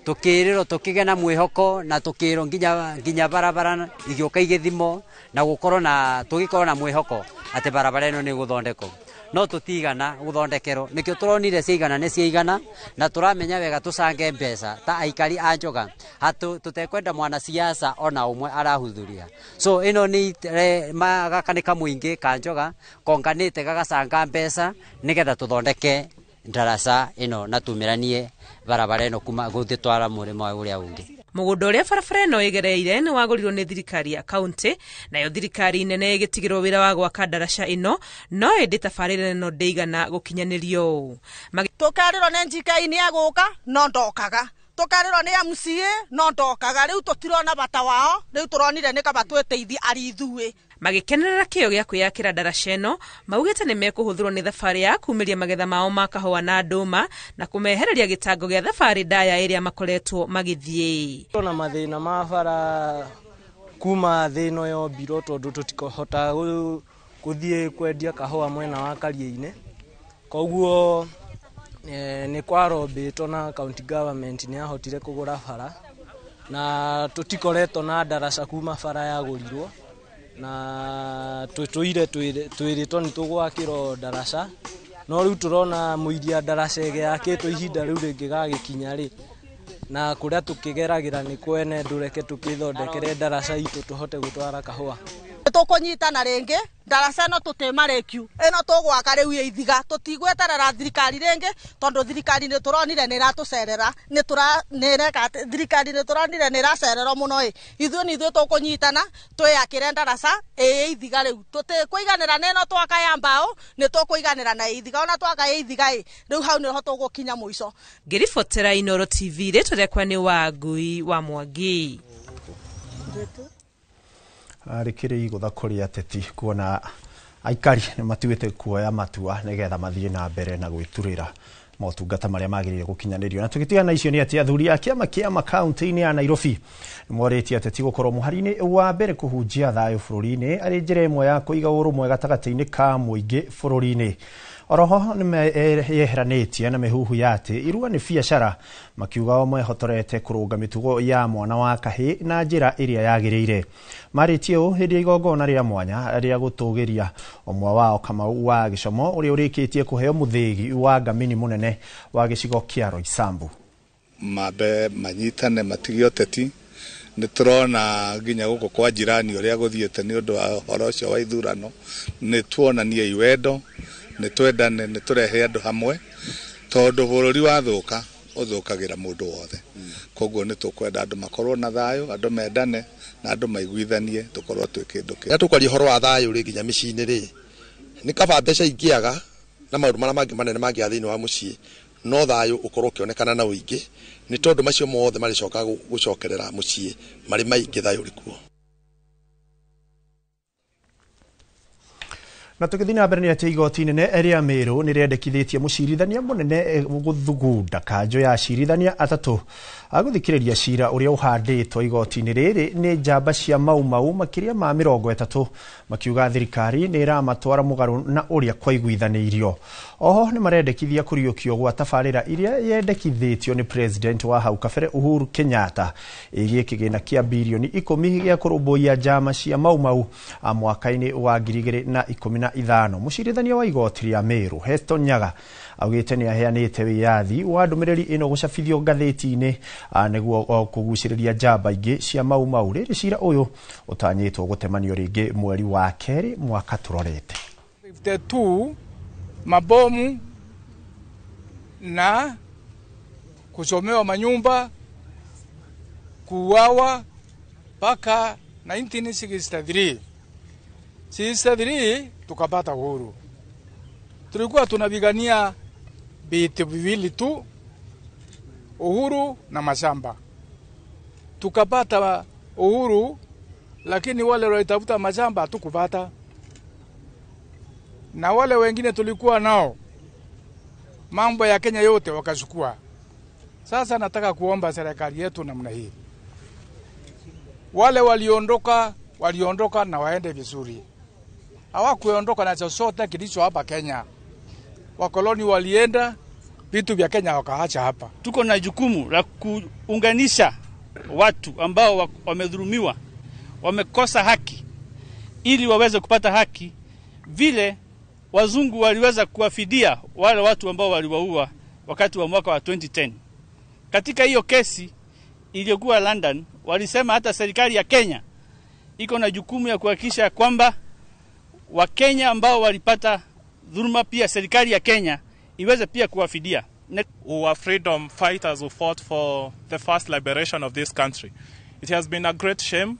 tukiriro tukigĩa na mwĩhoko na tukirwo nginya barabara igĩũka igĩthimo na gũkorwo na tũgĩkorwo na mwĩhoko atĩ barabara ĩno nĩ gũthondekwo, no tũtigana gũthondekerwo. Nĩkĩo tũronire ciaigana nĩ ciaigana, na tũramenya wega tũcange mbeca ta aikari a Njoga, tũtekwenda mwanasiasa ona ũmwe arahuthuria. So ĩno nĩ gaka nĩ kamũingĩ ka Njoga konganĩte gagacanga mbeca nĩgetha tũthondeke ndaraca ĩno na tumĩranie barabara ĩno kuma gũthĩtwara mũrĩmo ũrĩa ũngĩ. Mũgũnda ũrĩa barabara ĩno ĩgereire nĩ wagũrirwo nĩ thirikari ya kaunti, nayo thirikari nene ĩgĩtigĩrwo wĩra wa gwaka ndaraca ĩno, no ĩndĩ tabarĩra ĩno ndĩigana gũkinyanĩrio. Tũkerĩrwo nĩ NGK nĩ egũka no ndokaga, tũkerĩrwo nĩ MCA no ndokaga, rĩu tũtirona bata wao, rĩu tũronire nĩ kaba twĩteithie arĩ ithuĩ. Magĩkenerera kĩyo gĩa kwĩyakĩra ndaraca ĩno, maugĩte nĩ mekũhũthĩrwo nĩ thabarĩ ya kumĩria magetha mao ma kahũa na ndũma na kũmehereria gĩtango gĩa thabarĩ ndaya ĩrĩa makoretwo magĩthiĩ. Tuna mathĩna ma bara kuma thĩ ĩno yombirwo tondũ tũtikohota gũthiĩ kwendia kahũa mwena wa Kariainĩ, koguo nĩ kwarombĩtwo na county government nĩ yahotire kũgũra bara, na tũtikoretwo na ndaraca kuma bara yagũrirwo, na tũtũire twĩrĩtwo nĩ tũgwakĩrwo ndaraca, no rĩu tũrona mũiria ndaraca ĩgĩakĩtwo ihinda rĩu rĩngĩgagĩkinya rĩ, na kũrĩa tũkĩgeragĩra nĩ kwene ndũreke tũkĩthondekere ndaraca itũ tũhote gũtwara kahũa. Tũkũnyitana rĩngĩ ndaraca ĩno tũtĩmarĩkiu, ĩno tũgwaka rĩu ĩ ithiga, tũtigweterera thirikari rĩngĩ tondũ thirikari nĩ tũronire nĩ ĩratũcerera, thirikari nĩ tũronire nĩ ĩracererwo mũno ĩ, ithuĩ nĩ ithuĩ tũkũnyitana twĩyakĩre ndaraca ĩ ithiga rĩu, tũtikũiganĩra na ĩno twaka ya mbaũ, nĩ tũkũiganĩra na ithiga, ona twaka ĩ ithiga ĩ rĩu hau nĩho tũgũkinya mũico. Ngĩribotera Inooro TV, rĩtwa rĩakwa nĩ Wangui wa Mwangi. Rĩkĩrĩ igũtha kũrĩ ateti kuona aikari nĩ matuĩte kuoya matua nĩgetha mathiĩ na mbere na gwĩturĩra motungata marĩa magĩrĩire gũkinyanĩrio. Na tũgĩtigana icio nĩ atĩ athuri a kĩama kĩa makaunti-inĩ ya Nairobi nĩ morĩtie ateti gũkorwo mũhari-inĩ wa mbere kũhunjia thayũ bũrũri-inĩ arĩ njĩra ĩmwe ya kũiga ũrũmwe gatagatĩ-inĩ ka mũingĩ bũrũri-inĩ. Oroho nĩ meyeheranĩtie na mĩhuhu ya atĩ irua nĩ biacara, makiuga o mehotorete kũrũnga mĩtugo ya mwana wa kahĩĩ na njĩra ĩrĩa yagĩrĩire. Marĩtie ũũ hĩndĩ ya igongona rĩa mwanya rĩa gũtũgĩria ũmwe wao Kamau wa Gĩcomo ũrĩa ũrĩkĩtie kũheo mũthĩgi wa ngamini mũnene wa gĩcigo kĩa Roysambu. Mambe manyitane matige ũteti, nĩ tũrona nginya gũkũ kwa jirani ũrĩa gũthiĩte nĩ ũndũ wa ũhoro ũcio wa ithurano, nĩ tuonanie wendo, nĩ twendane, nĩ tũrehe andũ hamwe, tondũ bũrũri wathũka ũthũkagĩra mũndũ wothe. Koguo nĩ tũkwenda andũ makorwo na thayũ, andũ mendane na andũ maiguithanie, tũkorwo twĩ kĩndũ kĩmwe. Rĩrĩa tũkwaria ũhoro wa thayũ rĩ nginya mĩciĩ-inĩ rĩ, nĩ kaba mbeca ingĩaga na maũndũ marĩa mangĩ manene mangĩaga thĩinĩ wa mũciĩ, no thayũ ũkorwo ũkĩonekana na ũingĩ, nĩ tondũ macio mothe marĩcoka gũcokerera mũciĩ marĩ maingĩ thayũ ũrĩ kuo. Na tũgĩthiĩ na mbere nĩ atĩ igoti inene rĩa Meru nĩ rĩendekithĩtie mũcirithania mũnene gũthugunda kanjũ ya acirithania atatũ agũthikĩrĩria cira ũrĩa ũhandĩtwo igoti-inĩ rĩrĩ nĩ njamba cia Mau Mau makĩria ma 30 makiuga thirikari nĩ ĩramatwara mũgarũ na ũrĩa kwaiguithanĩirio. Oho nĩ marendekithia kũriũkio gwa tabarĩra iria yendekithĩtio nĩ president wa hau kabere Uhuru Kenyatta ĩgiĩ kĩgĩna kĩa birioni 10 gĩa kũrũmbũiya njama cia Mau Mau mwaka-inĩ wa 2015. Mũcirithania wa igoti rĩa Meru Heston Nyaga augĩte nĩ aheanĩte wĩyathi wa ndũmĩrĩri ĩno gũcabithio ngathĩti-inĩ nĩguo kũgucĩrĩria njamba ingĩ cia Mau Mau. Rĩrĩ cira ũyũ ũtanyĩtwo gũtemanio rĩngĩ mweri wa kerĩ mwaka tũrorete. 52 mabomu na kuchomewa manyumba, kuuawa mpaka 1963. 63 tukapata uhuru. Tulikuwa tunapigania vitu viwili tu, uhuru na mashamba. Tukapata uhuru, lakini wale waliotafuta mashamba hatukupata. Na wale wengine tulikuwa nao mambo ya Kenya yote wakachukua. Sasa nataka kuomba serikali yetu namna hii, wale waliondoka waliondoka na waende vizuri. Hawakuondoka na chochote kilicho hapa Kenya. Wakoloni walienda, vitu vya Kenya wakaacha hapa. Tuko na jukumu la kuunganisha watu ambao wamedhulumiwa, wamekosa haki, ili waweze kupata haki vile wazungu waliweza kuwafidia wale watu ambao waliwaua wakati wa mwaka wa 2010. Katika hiyo kesi iliyokuwa London, walisema hata serikali ya Kenya iko na jukumu ya kuhakikisha kwamba Wakenya ambao walipata dhuluma pia serikali ya Kenya iweze pia kuwafidia. Who were freedom fighters who fought for the first liberation of this country. It has been a great shame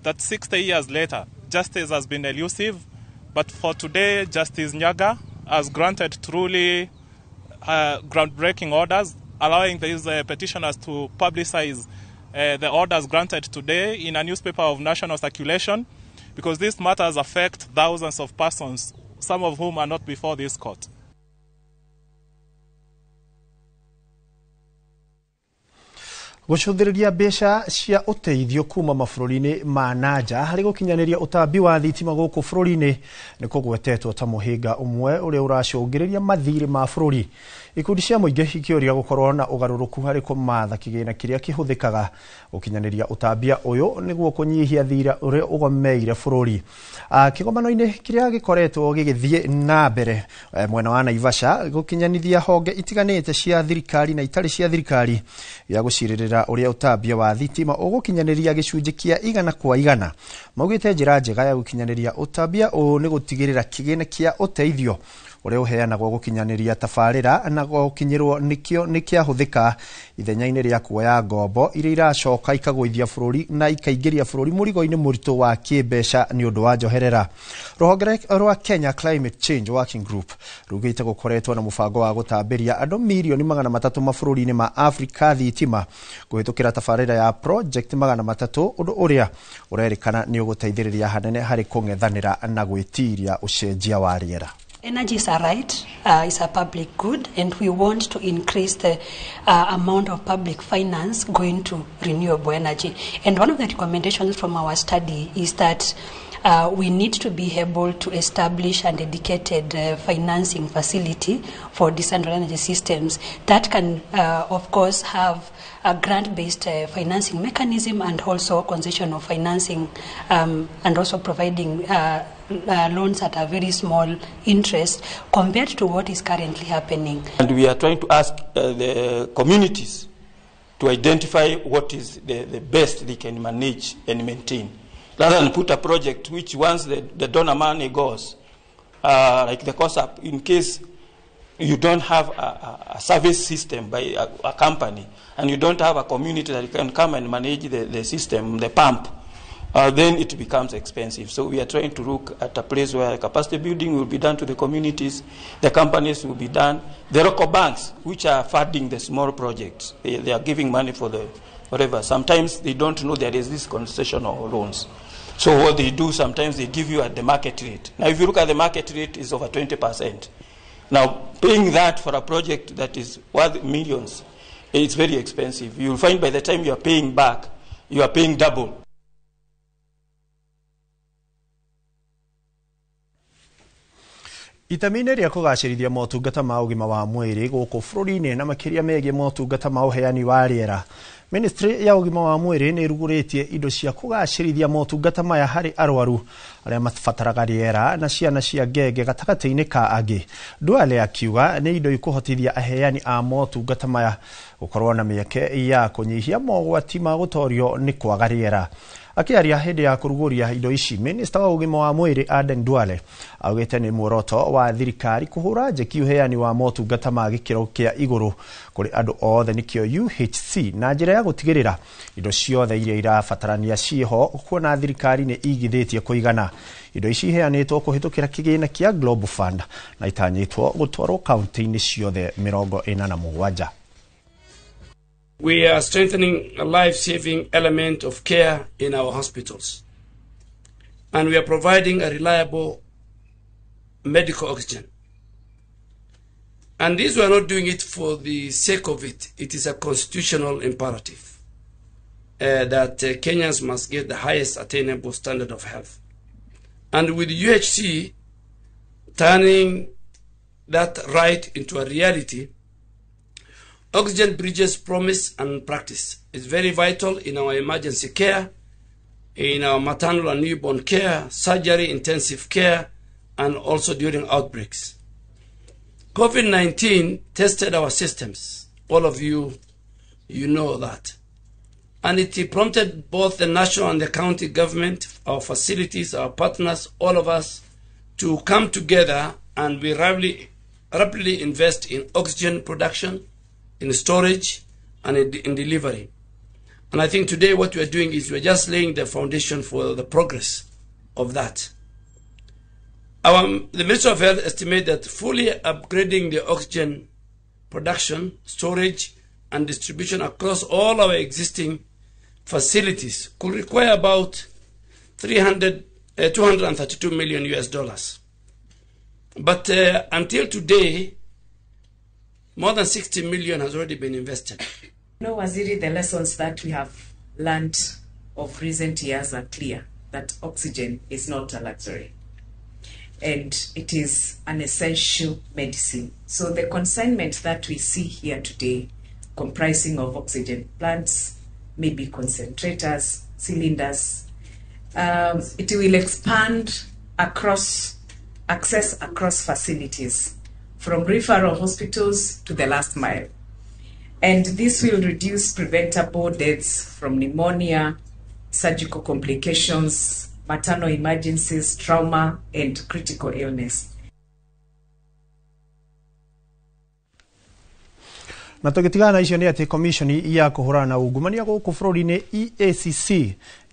that 60 years later, justice has been elusive, but for today, Justice Nyaga has granted truly groundbreaking orders, allowing these petitioners to publicize the orders granted today in a newspaper of national circulation, because these matters affect thousands of persons, some of whom are not before this court. Gũcũthĩrĩria mbeca cia ũteithio kuma mabũrũri-inĩ ma nanja harĩ gũkinyanĩria ũtambi wa thitima gũkũ bũrũri-inĩ nĩ kũgwetetwo ta mũhĩnga ũmwe ũrĩa ũracũngĩrĩria mathirĩ ma bũrũri. Ikundi cia mũingĩ ikĩũria gũkorwo na ũgarũrũku harĩ kũmatha kĩgĩna kĩrĩa kĩhũthĩkaga gũkinyanĩria ũtambia ũyũ nĩguo kũnyihia thira ũrĩa ũgomeire bũrũri. Kĩgomano-inĩ kĩrĩa gĩkoretwo gĩgĩthiĩ na mbere mwena wa Naivasha gũkinyanithia honge itiganĩte cia thirikari na itarĩ cia thirikari gĩa gũcirĩrĩra ũrĩa ũtambia wa thitima ũgũkinyanĩria gĩcunjĩ kĩa 100 kwa 100. Maugĩte njĩra njega ya gũkinyanĩria ũtambia ũyũ nĩ gũtigĩrĩra kĩgĩna kĩa ũteithio ũrĩa ũheanagwo gũkinyanĩria tabarĩra na gũkinyĩrwo nĩkĩo nĩ kĩahũthĩka ithenya-inĩ rĩa kuoya ngombo iria iracoka ikagũithia bũrũri na ikaingĩria bũrũri mũrigo-inĩ mũritũ wa kĩmbeca nĩ ũndũ wa njoherera. Rũhonge rwa Kenya Climate Change Working Group rugĩte gũkoretwo na mũbango wa gũtambĩria andũ mirioni 300 mabũrũri-inĩ ma Afrika thitima kũhĩtũkĩra tabarĩra ya Project 300, ũndũ ũrĩa ũrerĩkana nĩ ũgũteithĩrĩria hanene harĩ kũng'ethanĩra na gwĩtiria ũcenjia wa rĩera. Energy is a right, it's a public good, and we want to increase the amount of public finance going to renewable energy. And one of the recommendations from our study is that we need to be able to establish a dedicated financing facility for decentralized energy systems that can, of course, have a grant-based financing mechanism and also concessional financing, and also providing loans at a very small interest compared to what is currently happening. And we are trying to ask the communities to identify what is the best they can manage and maintain, rather than put a project which once the donor money goes, like the COSAP, in case You don't have a service system by a company, and you don't have a community that can come and manage the system, the pump, then it becomes expensive. So we are trying to look at a place where capacity building will be done to the communities, the companies will be done, the local banks, which are funding the small projects, they are giving money for the whatever. Sometimes they don't know there is this concessional loans. So what they do, sometimes they give you at the market rate. Now, if you look at the market rate, it's over 20%. Now, paying that for a project that is worth millions, it's very expensive. You'll find by the time you are paying back, you are paying double. Itemi-inĩ rĩa kũgacĩrithia motungata ma ũgima wa mwĩrĩ gũkũ bũrũri-inĩ na makĩria megiĩ motungata ma ũheani wa rĩera, Ministry ya ũgima wa mwĩrĩ nĩ ĩrugũrĩtie indo cia kũgacĩrithia motungata maya harĩ arwaru arĩa mabataraga rĩera na ciana cia ngenge gatagatĩ-inĩ ka angĩ. Duale akiuga nĩ indo ikũhotithia aheani a motungata maya gũkorwo na mĩeke ya kũnyihia mogwati ma gũtorio nĩ kwaga rĩera. Akĩaria hĩndĩ ya kũrugũria indo ici, minista wa ũgima wa mwĩrĩ Aden Duale augĩte nĩ muoroto wa thirikari kũhũra njeki ũheani wa motungata ma gĩkĩro kĩa igũrũ kũrĩ andũ othe nĩkĩo UHC na njĩra ya gũtigĩrĩra indo ciothe iria irabatarania ciĩho kuona thirikari nĩ igithĩtie kũigana. Indo ici iheanĩtwo kũhĩtũkĩra kĩgĩna kĩa Global Fund na itanyĩtwo gũtwarwo kaunti-inĩ ciothe 47. We are strengthening a life-saving element of care in our hospitals, and we are providing a reliable medical oxygen. And this, we are not doing it for the sake of it. It is a constitutional imperative that Kenyans must get the highest attainable standard of health. And with UHC turning that right into a reality, oxygen bridges promise and practice. It's very vital in our emergency care, in our maternal and newborn care, surgery, intensive care, and also during outbreaks. COVID-19 tested our systems. All of you, you know that. And it prompted both the national and the county government, our facilities, our partners, all of us, to come together and we rapidly invest in oxygen production, in storage, and in delivery. And I think today what we are doing is we're just laying the foundation for the progress of that. The Ministry of Health estimates that fully upgrading the oxygen production, storage, and distribution across all our existing facilities could require about $232 million US. But until today, more than 60 million has already been invested. No, Waziri, the lessons that we have learned of recent years are clear, that oxygen is not a luxury and it is an essential medicine. So the consignment that we see here today, comprising of oxygen plants, maybe concentrators, cylinders, it will expand across access across facilities, from referral hospitals to the last mile. And this will reduce preventable deaths from pneumonia, surgical complications, maternal emergencies, trauma, and critical illness. Na tũgĩtigana na icio nĩ atĩ komishoni ya kũhũrana na ungumania gũkũ bũrũri-inĩ EACC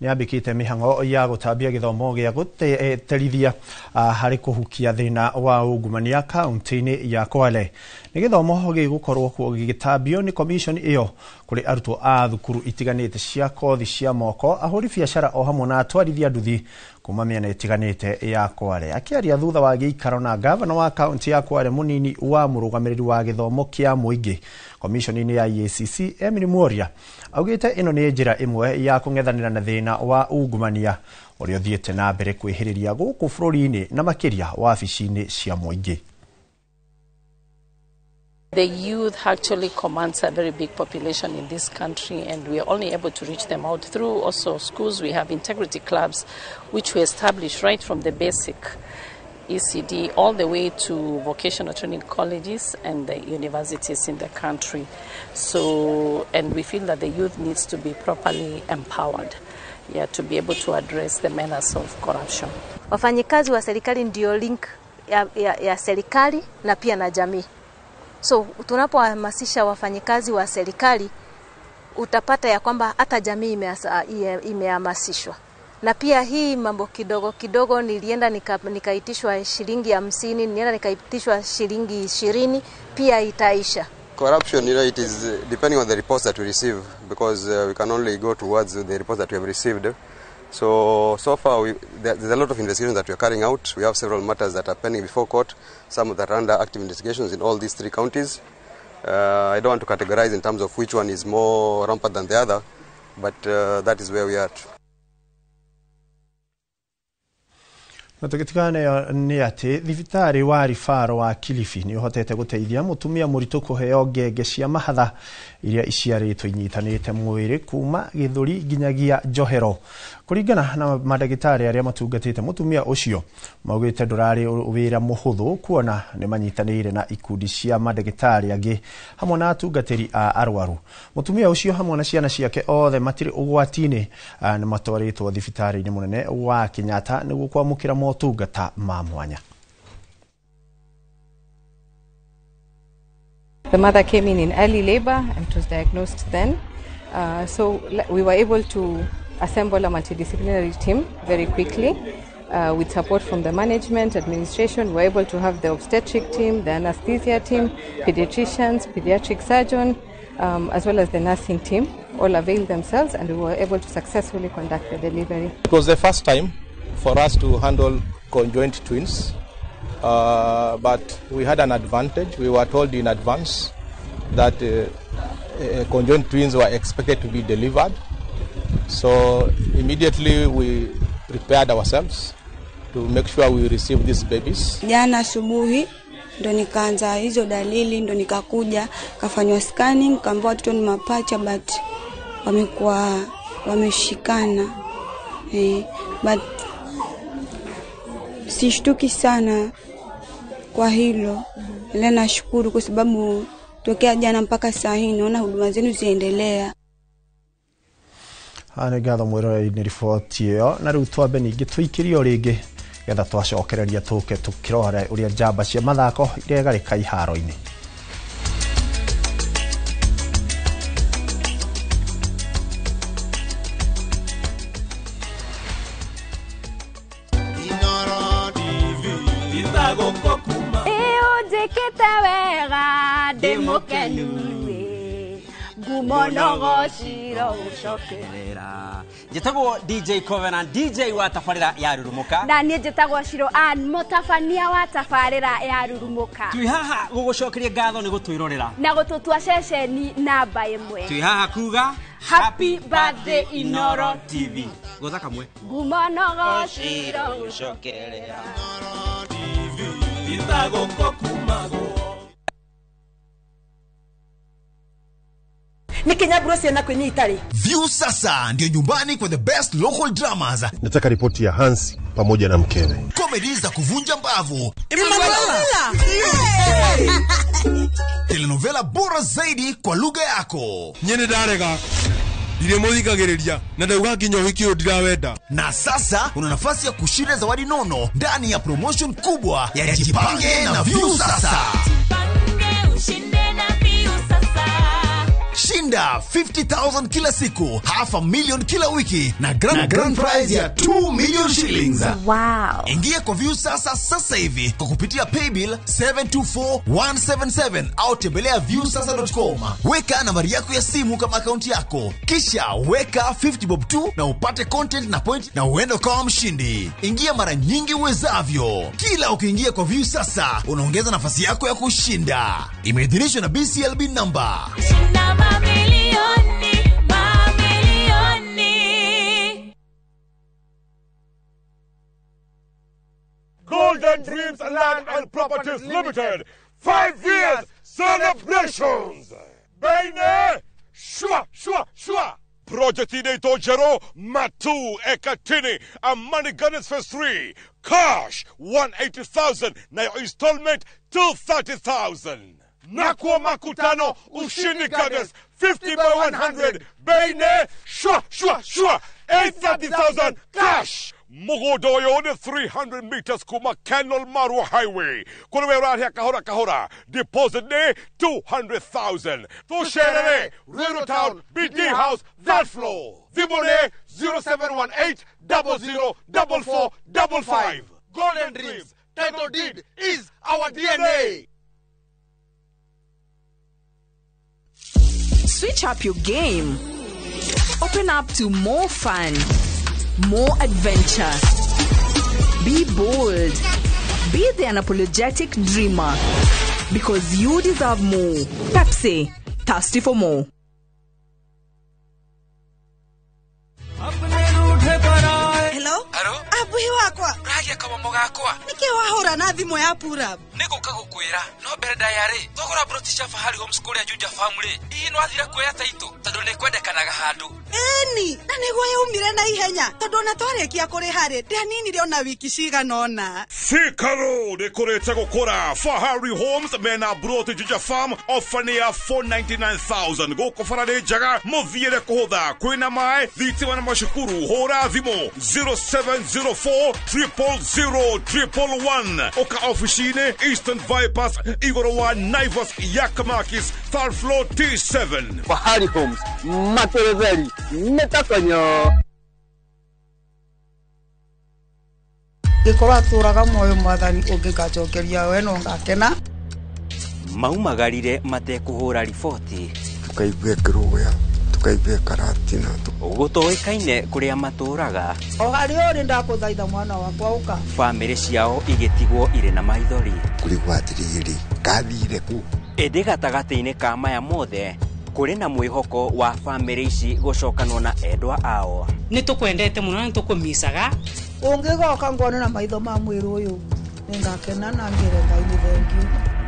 nĩ yambĩkĩte mĩhang'o ya gũtambia gĩthomo gĩa gũterithia harĩ kũhukia thĩna wa ungumania kaunti-inĩ ya Kwale. Nĩ gĩthomo gĩgũkorwo gĩgĩtambio nĩ komishoni ĩyo kũrĩ arutwo a thukuru itiganĩte cia kothi cia moko, ahũri biacara o hamwe na atwarithia nduthi kuma mĩena ĩtiganĩte ya Kwale. Akĩaria thutha wa gĩikaro na gavana wa kaunti ya Kwale mũnini wa mũrũgamĩrĩri wa gĩthomo kĩa mũingĩ komishoni-inĩ ya EACC Emily Mworia augĩte ĩno nĩ njĩra ĩmwe ya kũng'ethanĩra na thĩna wa ungumania ũrĩa ũthiĩte na mbere kwĩhĩrĩria gũkũ bũrũri-inĩ na makĩria wabici-inĩ cia mũingĩ. The youth actually commands a very big population in this country, and we are only able to reach them out through also schools. We have integrity clubs, which we established right from the basic ECD all the way to vocational training colleges and the universities in the country. So, and we feel that the youth needs to be properly empowered, to be able to address the menace of corruption. Wafanyikazi wa serikali ndio link ya serikali na pia na jamii. So tunapohamasisha wafanyikazi wa serikali, utapata ya kwamba hata jamii imehamasishwa. Na pia hii mambo kidogo kidogo, nilienda nikaitishwa shilingi 50, nilienda nikaitishwa shilingi 20, pia itaisha. Corruption, it is depending on the reports that we receive, because we can only go towards the reports that we have received. So far, there's a lot of investigations that we are carrying out. We have several matters that are pending before court, some that are under active investigations in all these 3 counties. I don't want to categorize in terms of which one is more rampant than the other, but that is where we are at. Na tũgĩtigana nĩ atĩ thibitarĩ wa Rifaro wa Kilifi nĩ ũhotete gũteithia mũtumia mũritũ kũheo ngenge cia mahatha iria iciarĩtwo inyitanĩte mwĩrĩ kuma gĩthũri nginyagia njohero. Kũringana na mandagĩtarĩ arĩa matungatĩte mũtumia ũcio, maugĩte ndũrarĩ wĩra mũhũthũ kuona nĩ manyitanĩire na ikundi cia mandagĩtarĩ angĩ hamwe na atungatĩri a arwaru. Mũtumia ũcio hamwe na ciana ciake othe matirĩ ũgwati-inĩ, nĩ matwarĩtwo thibitarĩ-inĩ mũnene wa Kenyatta nĩguo kwamũkĩra motungata ma mwanya. The mother came in early labor and was diagnosed then. So we were able to assemble a multidisciplinary team very quickly with support from the management, administration. We were able to have the obstetric team, the anesthesia team, pediatricians, pediatric surgeon, as well as the nursing team, all availed themselves, and we were able to successfully conduct the delivery. It was the first time for us to handle conjoined twins, but we had an advantage. We were told in advance that conjoined twins were expected to be delivered. So immediately we prepared ourselves to make sure we receive these babies. Jana asubuhi ndo nikaanza hizo dalili, ndo nikakuja kafanywa scanning, kaambiwa watoto ni mapacha but wamekuwa wameshikana. But sishtuki sana kwa hilo. Ila nashukuru kwa sababu tokea jana mpaka saa hii naona huduma zenu ziendelea. Nĩ ngatho mwĩroreri nĩ riboti ĩyo, na rĩu twambe ningĩ tũikĩrio rĩngĩ getha twacokereria tũke tũkĩrora ũrĩa njamba cia mathako iregarĩka iharo-inĩ. Ũnjĩkĩte wega ndĩ mũkenu ngumo ciro ucokerera. Njĩtagwo DJ Covenant, DJ wa tabarĩra ya Rurumuka, na niĩ njĩtagwo Ciro Ann, mũtabania wa tabarĩra ya Rurumuka. Twĩ haha gũgũcokeria ngatho nĩ gũtwĩrorera na gũtũtua ceceni namba 1. Twĩ haha kuga happy birthday Inoro TV. Gũtha kamwe ngumo ciro ucokerera. View sasa ndio nyumbani kwa the best local dramas. Nataka ripoti ya Hans pamoja na mkewe. Comedy za kuvunja mbavu. Emanuela. Telenovela bora zaidi kwa lugha yako. Nyene ndarega. Ndiremuthikagiriria na ndauga nginya uhiki uyu ndirawenda. Na sasa una nafasi ya kushinda zawadi nono ndani ya promotion kubwa ya Jipange na View Sasa. Jipange ushinde na View Sasa. Shinda 50,000 kila siku, 500,000 kila wiki na grand prize ya 2 million shillings. Wow. Ingia kwa View Sasa sasa hivi kwa kupitia paybill 724177 au tembelea viewsasa.com. Weka nambari yako ya simu kama akaunti yako, kisha weka 50 bob tu na upate content na point na uende ukawa mshindi. Ingia mara nyingi uwezavyo. Kila ukiingia kwa View Sasa unaongeza nafasi yako ya kushinda. Imeidhinishwa na BCLB number. Shinda mamilioni, mamilioni. Golden Dreams Land and Properties Limited, 5 years celebrations. Bene, shwa, shwa, shwa. Project inaitwa Jero Matu Ekatini, Amani Gardens Phase 3, cash 180,000 na installment 230,000. Nakwa Makutano Ushindi Gardens 50 by 100, Bene, shwa, shwa, shwa, 830,000 cash. Mũgũnda ũyũ nĩ 300 meters kuma Kenol Marua Highway. Kũrĩ we ũrarĩha kahora kahora, deposit nĩ 200,000. Tũcerere Ruiru Town, BD House, third floor. Thimũ nĩ 0718 00 44 55. Golden Dreams, title deed is our DNA. Switch up your game. Open up to more fun, more adventure. Be bold. Be the unapologetic dreamer. Because you deserve more. Pepsi, thirsty for more. Hello? Abuhi wakwa. Uragia kamomo gakwa. Niki wahura na thimu ya Purab? Niguka gukwira no mbere ndayari thogora broti cia Fahari Homes kuria Juja Farm ri hihi no athire kuoya taito tondu ni kwendekanaga handu. Eni na niguo yaumire na ihenya tondu ona twarikia kuriha ri ndianinire ona wiki cigana ona. Thika Road ikurite gukura. Fahari Homes mena broti Juja Farm ofa ni ya 499,000 guku bara ni njega muthiire kuhutha kwina mai thitima na macukuru. Hura thimu 0704 000 111 oka ofici-inĩ Eastern Bypass igũrũ wa Naivas Yakamakis third floor T7. Fahari Homes materetheri nĩtakonyo. Ngĩkorwo atũraga muoyo mwathani ũngĩgacokeria we no ngakena. Maumagarire matekũhũra riboti tukaigua kĩrũgũya tukaigua karatina gũtoĩkaine kũrĩa matũraga. O harĩa ũrĩ ndakũthaitha mwana wakwa ũka. Bamĩrĩ ciao igĩtigwo irĩ na maithori kũrigwo atĩrĩrĩ kathire kũ. Ĩndĩ gatagatĩ-inĩ ka maya mothe kũrĩ na mwĩhoko wa bamĩrĩ ici gũcokanwo na endwa ao. Nĩ tũkwendete mũno na nĩ tũkũmicaga. Ũngĩgoka ngone na maitho ma mwĩrĩ ũyũ nĩngakena na ngĩre Ngai nĩ thengiũ.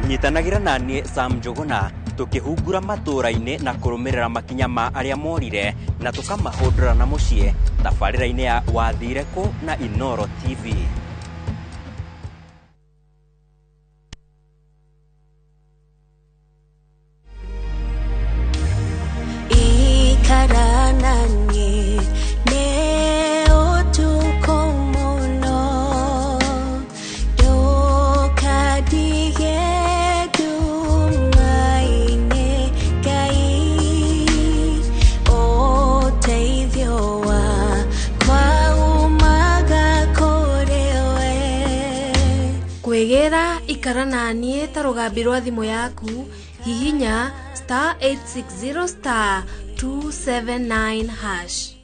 Nyitanagĩra na niĩ Sam Njũgũna tukihungura matũra-inĩ na kũrũmĩrĩra makinya ma arĩa morire na tũkamahũndũra na mũciĩ tabarĩra-inĩ ya Wathire Kũ na Inoro TV. Kwĩgĩra ikara na niĩ ta rũgambi rwa thimũ yaku hihinya star 860 star 279 hash.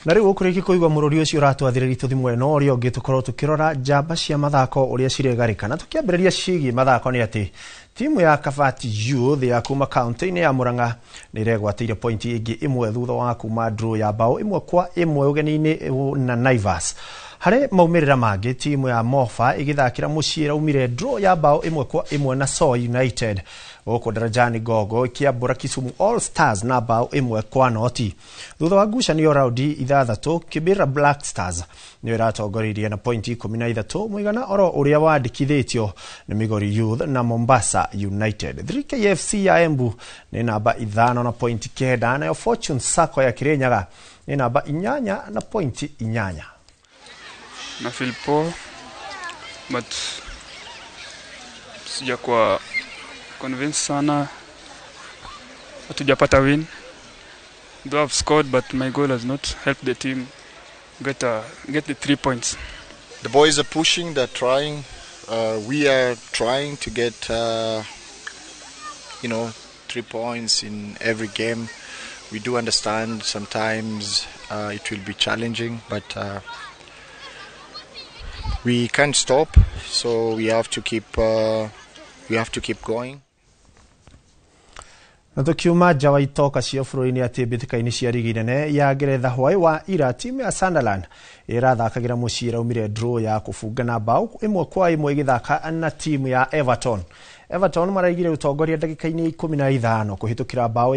Na rĩu ũkũrĩki kũigua mũrũri ũcio ũratwathĩrĩria tũthimũ ĩno ũrĩa ũngĩ tũkorwo tũkĩrora njamba cia mathako ũrĩa ciregarĩka. Na tũkĩambĩrĩria ciĩgiĩ mathako nĩ atĩ timu ya Kabati Youth ya kuma kaunti-inĩ ya Murang'a nĩ ĩregwatĩire pointi ĩngĩ ĩmwe thutha wa kuma draw ya bao 1-1 ũgeni-inĩ na Naivas. Harĩ maumĩrĩra mangĩ timu ya Mofa ĩgĩthakĩra mũciĩ ĩraumire draw ya bao 1-1 na Soy United. Gũkũ Darajani Gogo ĩkĩambũra Kisumu All Stars na bao 1-0. Thutha wa ngucanio raundi 6 Kibera Black Stars nĩyo ĩratongoririe na pointi 13 mũigana oro ũrĩa wandĩkithĩtio nĩ Migori Youth na Mombasa United. 3KFC ya Embu nĩ namba 5 na pointi 9 nayo Fortune Sacco ya Kirinyaga nĩ namba 8 na pointi 8. Na feel poor but sijakuwa convinced sana, hatujapata win. Though I've scored, but my goal has not helped the team get the 3 points. The boys are pushing, they're trying. We are trying to get 3 points in every game. We do understand sometimes it will be challenging, but we can't stop, so we have to keep going. Na tukiuma nja wa itoka cia bũrũri-inĩ atĩ mbĩtĩka-inĩ cia rigi nene ya Ngeretha hwaĩ wa ira timu ya Sunderland ĩrathakagĩra mũciĩ ĩraumire draw ya kũbungana bao 1-1 ĩgĩthaka na timu ya Everton. Everton maraigire ũtongoria ndagĩka-inĩ 15 kũhĩtũkĩra bao ya